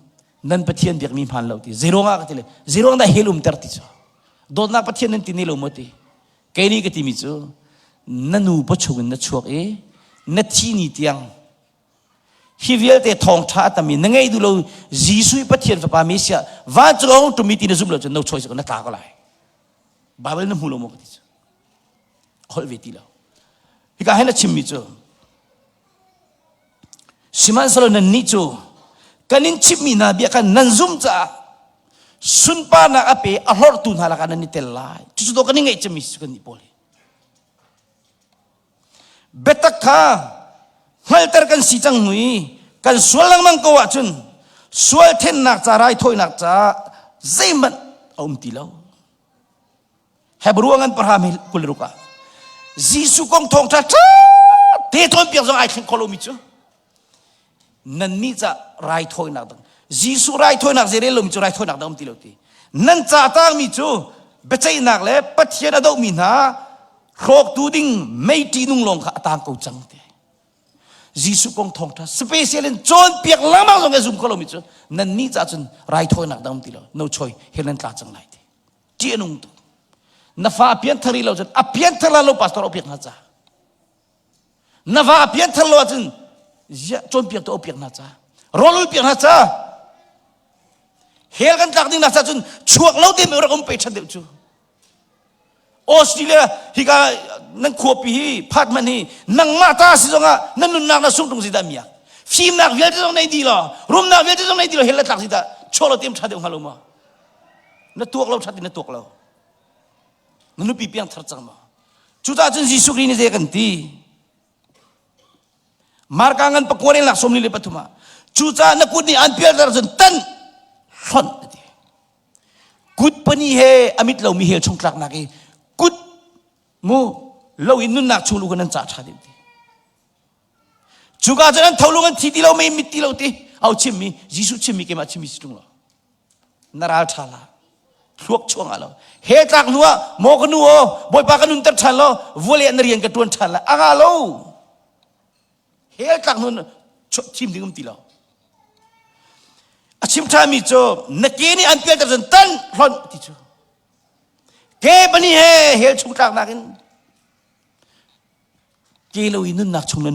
nan Pathian biakmi hmaan lo ti zeiruang ah ka ti le zeiruang dah hell umter ti cu dawtnak Pathian nan ti ne lo maw ti Kei nih ka timi cu na nu pawchung in na chuak i na thi ni tiang hi vialte thawngṭha a tam i na ngei duh lo Jesuh i Pathian Fapa Messiah vancung a hung ṭumi ti na zumh lo cun no choice na tla ko lai. Bible na hmu lo maw ka ti cu. Holh ve ti lo. Hika hin a chimmi cu Sihmanhsehlaw nannih cu kan in chimhmi hna bia kha nan zumh caah. Sunparnak a pe a hlorhtu hna lakah nan i tel lai. Cucu dawh kan i ngaih cemmi si kan nih pawl hi. Biatak kha hngalter kan si cang hnu i kan sual lengmang ko ahcun sual thennak ca raithawinak ca zeihmanh a um ti lo. Hebrew ngan pahram hi 26 ah Jesuh kong thawngṭha ṭha te cawnpiak zong ai thleng kho lomi cu nannih ca raithawinak dang Jesuh raithawinak zei rel lomi cu raithawinak dang um ti lo ti nan ca tangmi cu biaceihnak le Pathian a dohmi hna hrawktu ding mei ṭihnung lawng kha a tang ko cang ti Jesuh kong thawngṭha special in cawnpiak lengmang zong a zum kho lomi cu nannih ca cun raithawinak dang um ti lo no choi hell nan tla cang lai ti ṭih a nung tuk na fa a pianthar rih lo cun a pianthar la lo pastor piak hna ca na va a pianthar lo ahcun ziah cawnpiak tu piak hna ca rawlul piak hna ca hell kan tlak ding na ca cun chuak lo te rak um pe ṭhat deuh cu Australia hika nan khuapi hi phat man hi nangmah ta si zongah nan nunnak na sung tung si dah miak fimnak vialte zong nei di lo rumnak vialte zong nei di lo hell la tlak si dah chuak lo tem ṭha deuh hnga lo ma na tuak lo ṭhat in na tuak lo na nupi piang thar cang ma cucaah cun Jesuh Khrih nih zei kan ti Marka ngan pakua lak 43 ah cucaah na kut nih an pialter cun tan hlonh a ti kut pani he a mit lomi hell chung tlaknak i kut mu lo in nunnak chung lu kan nan ca ṭha deuh ti cuka cun an tholung an thi ti lo mei mit ti lo ti au chimmi Jesuh chimmi keimah chimmi si ṭung lo na ral ṭha la thluak chuang ah lo he tlak hnu ah maw ka nu aw bawipa ka nunter ṭhan lo vuale na rian ka ṭuan ṭhan la anga lo hel tlak hnu thim ding um ti lo a chim ṭhanmi cu na ke nih an pialter cun tan hlonh ti cu ke pani he hel chung tlak nakin ke lo i nunnak chung nan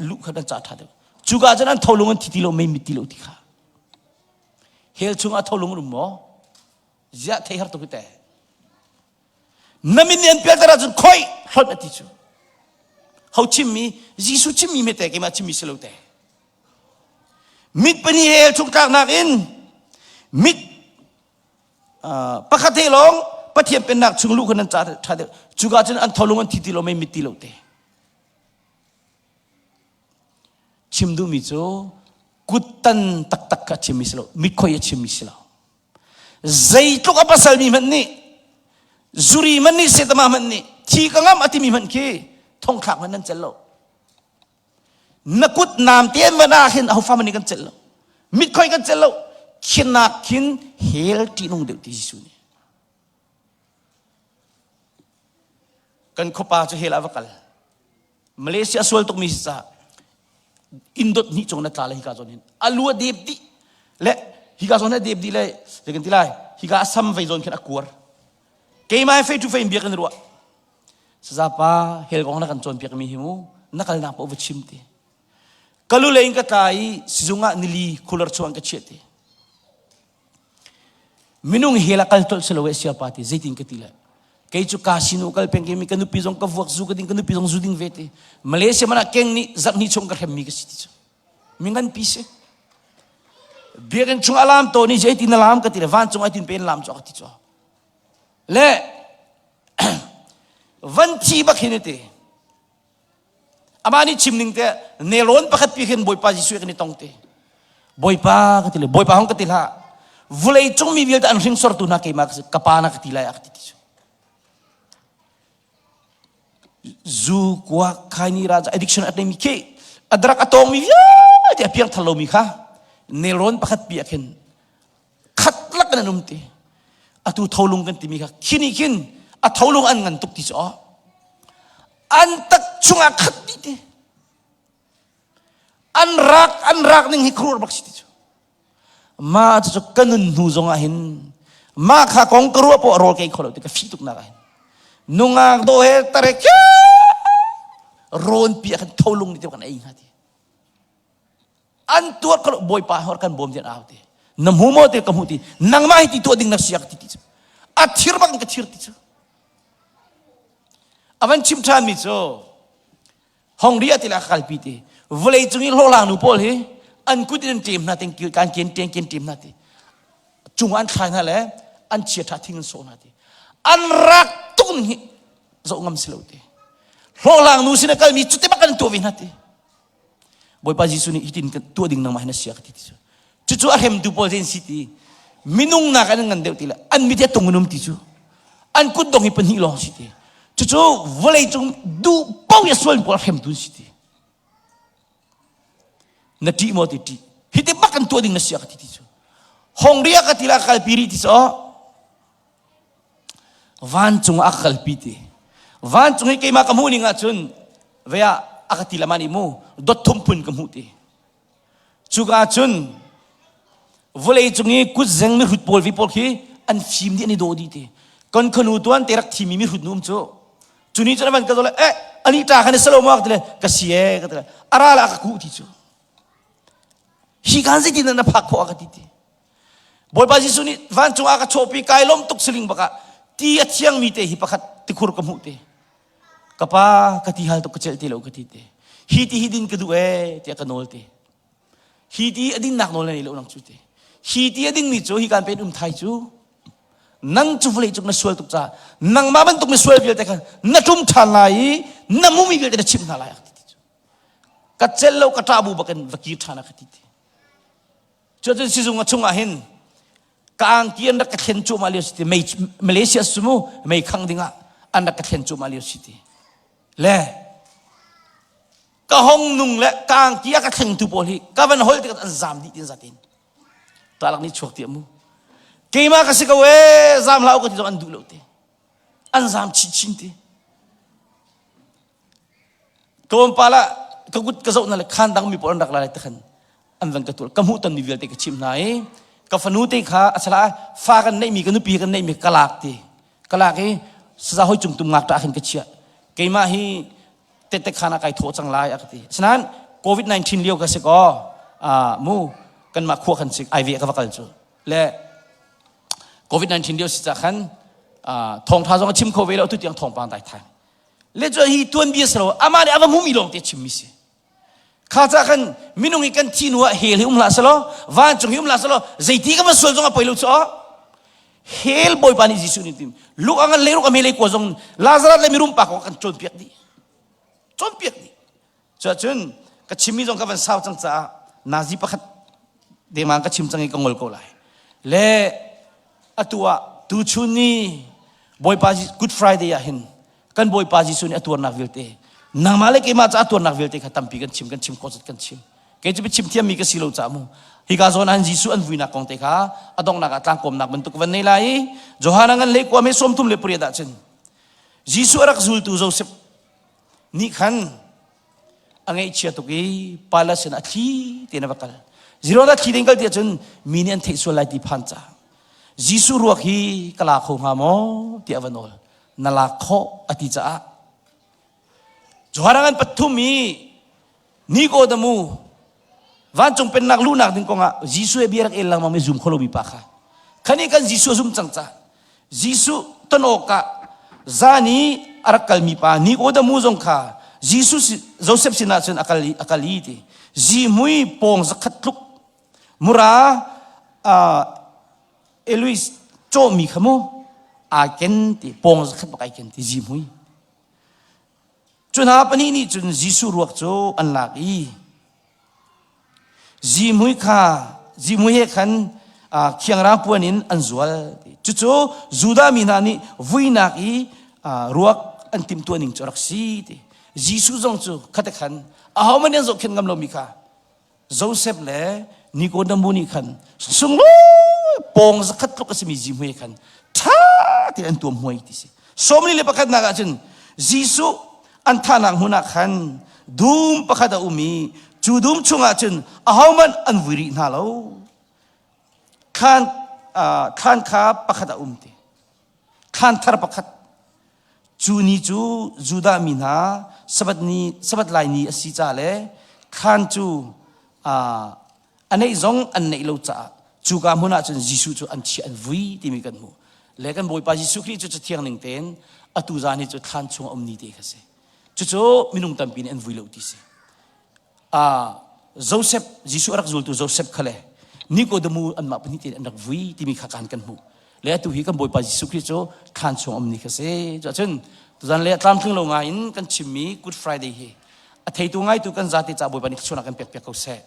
luh kha nan ca ṭha deuh cuka cun an tholung an thi ti lo mei mit ti lo ti kha hell chungah tholung an um maw ziah thei har tuk te na min nih an pialter ahcun khoi hlonh a ti cu ho chimmi Jesuh chimmi me te keimah chimmi si lo te mit pani hell chung tlaknak in mit pakhat he lawng Pathian pennak chung luh kha nan ca ṭha deuh cuka cun an tholung an thi ti lo mei mit ti lo te chim duhmi cu kuttan taktak kha a chimmi si lo mitkhoi a chimmi si lo zeitluk a pasal mi hmanh nih zuri hmanh nih setama hmanh nih thi ka ngam a timi hmanh khi thongthlak hmanh nan cel lo na kut nam te an van ah khin ahofa man nih kan celh lo mitkhoi kan celh lo khinak khin hell ṭihnung deuh ti Jesuh nih kan khuapa cu hell ah va kal Malaysia sual tukmi si caah inn dot hnih cung na tla le hika zawn hin a lu a dep dih le hika zawn a dep dih le zei kan ti lai hika a sam vei zawn khin a kuar keimah he face to face in bia kan ruah Sazapa hell kong na kan cawnpiak mi hi mu na kalnak paoh va chim ti. Ka lu lei in ka tla i sizung ah nili cooler chuan ka chiah ti. Minung hell ah kal tolh si lo eh siapa ti zeitin ka ti le. Kei cu casino kal peng ke mi ka nupi zong ka vuak zu ka ding ka nupi zong zu ding ve ti. Malaysia man ah keng nih zarh hnih chung ka hrem mi ka si ti cu. Mi ngan pi si. Biakinn chung alam to ni zeitin na lam ka ti le vancung ai tin pen lam cu ka ti cu. Le van thi bak hin ti amah nih chim ning te nelrawn pakhat pi khin bawipa Jesuh kan i tong te bawipa ka ti le bawipa hong ka ti hlah vulei cung mi vialte an hringsortu hna keimah ka pa na ka ti lai a ka ti ti cu zu kuak khaini raja addiction a mi khi a drug a tong mi vialte a piang thar lomi kha nelrawn pakhat pi ah khin khat lak in an um ti atu tholung kan timi kha khini khin a tholung an ngan tuk ti cu an tak chungah khat dih ti an rak an rak ning hi khuruar bak si ti cu ma cu ka nun hnu zong ah hin ma kha kong ka ruah poh rawl kei kho lo ti ka fi tuk nak ah hin nungak do he tare rawn pi ah khan tholung ni te kan ei hnga ti An tuar ko bawipa hor kan bawm tian au ti. Na hmu maw ti ka hmu ti. Nangmah hi ti tuah ding na siak ti ti cu. A thir bak in ka thir ti cu. A van chim ṭhan mi cu Hongri a ti le a kalpi ti. Vawlei cung i hlawhlang nu pawl hi an kut in an ṭem hna ting kan ken ṭeng ken ṭem hna ti. Cung an thlai hna le an chiaṭha thing an sawh hna ti. An rak tuk ning hi zoh ngam si lo ti. Hlawhlang nu sin a kalmi cuti bak an tuah ve hna ti. Bawipa Jesuh nih hitin kan tuah ding nangmah hin a sia ka ti ti cu. Cucu a hremtu pawl zei an si ti. Minung nak an ngan deuh ti le an mit hi a tung in um ti cu. An kut dong hi pahnih lawng si ti. Cucu vawlei cung duh paoh i a sual pawl a hremtu an si ti. Na ṭih maw ti ṭih. Hiti bak an tuah ding na sia ka ti ti cu. Hong ria ka ti la kalpi rih ti cu vancung ah a ka kalpi ti. Vancung hi keimah ka hmuh ning ahcun ve ah a ka ti lama nih mu dot thum phun ka hmuh ti. Cuka cun vawlei cung i kutzeng mihrut pawl vi pawl khi an fim dih an i dawh dih ti. Kan khanu tuan te rak thimi mihrut nu um cu. Cu ni cun a van ka zoh le eh ani ṭa khan i salo maw ka ti le ka si ee ka ti le a ral ah ka kuh ti cu. Hi kan zeitin na phak khawh a ka ti ti. Bawipa Jesuh nih vancung ah ka chawhpi kai lawm tuk siling bakah ti a thiangmi te hi pakhat tikhur ka hmuh te. Ka pa ka ti hal tuk ka celh ti lo ka ti te. Hi ti hi din ka duh ee tiah ka nawl te. Hi ti a dinnak nawl na nei lo nang cu te. Hi ti a dingmi cu hi kan pen um thai cu nang cu vawlei cung na sual tuk caah nangmah bantuk mi sual vialte kha na ṭum ṭhan lai i na mumi vialte na chimh hna lai ti cu. Ka cel lo ka ṭah bu bakin va kir ṭhan a ka ti te. Cuacun sizung a chungah hin ka angki an rak ka thlen cuahmah lio si ti mei Malaysia su mu mei khang dingah an rak ka thlen cuahmah lio si ti le ka hong nung le ka angki a ka thlengtu pawl hi ka van hol tikah an zam dih tin zatin talak nih chuak ti mu keimah ka si ko ee zam hlah u ka ti zong an duh lo te an zam chin chin ti Tlawmpal ah ka kut ka zoh hna le khaan dang mi pawl an rak la lai tikhan an van ka tuah ka hmuh tonmi vialte ka chimh hna i ka fanu te kha a sala fa kan neihmi ka nupi kan neihmi ka lak ti ka lak i saza hoi cung tum ngak ṭah khin ka chiah keimah hi tette khan ah kai thawh cang lai a ka ti asinain covid-19 lio ka si kaw mu kanmah khua khan sik ai ve ka va kal cu le covid-19 lio si ca khan thawngṭha zong a chim kho ve lo tu tiang thawngpang dai thai Le cu hi tuanbia si lo amah nih a va hmumi lawng te chimmi si. Kha ca khan minung i kan thi hnu ah hell hi um hlah selaw vancung hi um hlah selaw zeiti ka va sual zong a poi lo cu hell bawipa nih Jesuh nih tim luk angan leiruk a me lei kua zong Lazarus le mirum pa kong kan cawnpiak dih cawnpiak dih Cuahcun ka chimmi zong ka van sau cang caah nazi pakhat dengmang ka chim cang i ka ngol ko lai. Le atu ah tuchun ni Bawipa Good Friday ah hin kan Bawipa Jesuh nih a tuarnak vialte nangmah le keimah caah tuarnak vialte kha tampi kan chim kan chim khawh kan chim kei cu chim thiammi ka si lo caah mu hika zawn ah Jesuh an vuinak kong te kha a donghnak ah tlangkawmnak bantuk van nei lai i Johan ngan lei kuam he 38 ah cun Jesuh a rak zultu Joseph nih khan a ngaihchia tuk i Pilate sinah a thli tein a va kal. Zero a thli tein kal ti ahcun mi nih an theih sual lai ti phan ca. Jesuh ruak hi ka la kho hnga maw tiah a va nawl. Na lak khawh a ti caah Johan an pathum i Nicodemus vancung pennak luhnak ding kongah Jesuh he bia rak el lengmang mi zum kho lomi pa kha khani kan Jesuh a zum cang ca Jesuh ton awkah zan i a rak kalmi pa Nicodemus zong kha Jesuh Joseph sinah cun a kal i a kal i ti zihmui pawng zakhat tluk mura uh, Elois cawhmi kha mu aa ken ti pawng zakhat bak ai ken ti zihmui Cu hna pahnih nih cun Jesuh ruak cu an lak i zihmui kha zihmui he khan khiangrang puan in an zual. Cucu Judah mi hna nih vuinak i ruak an timhtuah ning cu a rak si ti. Jesuh zong cu khate khan ahohmanh nih an zohkhenh ngam lomi kha Joseph le Nicodemus nih khan sunglawi pawng zakhat tluk a simi zihmui khan ṭha tein an tuam huai ti si. Sawmli le pakhatnak ah cun Jesuh an thahnak hmun ah khan dum pakhat a um i cu dum chungah cun ahohmanh an vui rih hna lo. Thlan, uh, thlan kha pakhat a um ti. Thlan thar pakhat. Cu ni cu Judah mi hna Sabbath ni Sabbath lai ni a si ca le thlan cu a neih zong an neih lo caah cuka hmun ah cun Jesuh cu an chiah an vui timi kan hmuh. Le kan Bawipa Jesuh Khrih cu cathiang ning tein atu zan hi cu thlan chung a um ni te kha si. Cucu minung tampi nih an vui lo ti si. Joseph Jesuh a rak zultu Joseph kha le. Nikodemu anmah pahnih tein an rak vui timi kha kan kan hmuh. Le atu hi kan Bawipa Jesuh Khrih cu thlan chung um ni kha si. Cuahcun tuzan le tlamtling lo ngai in kan chimmi Good Friday hi a theitu ngaitu kan zate ca Bawipa nih thluachuahnak kan pek piak ko seh.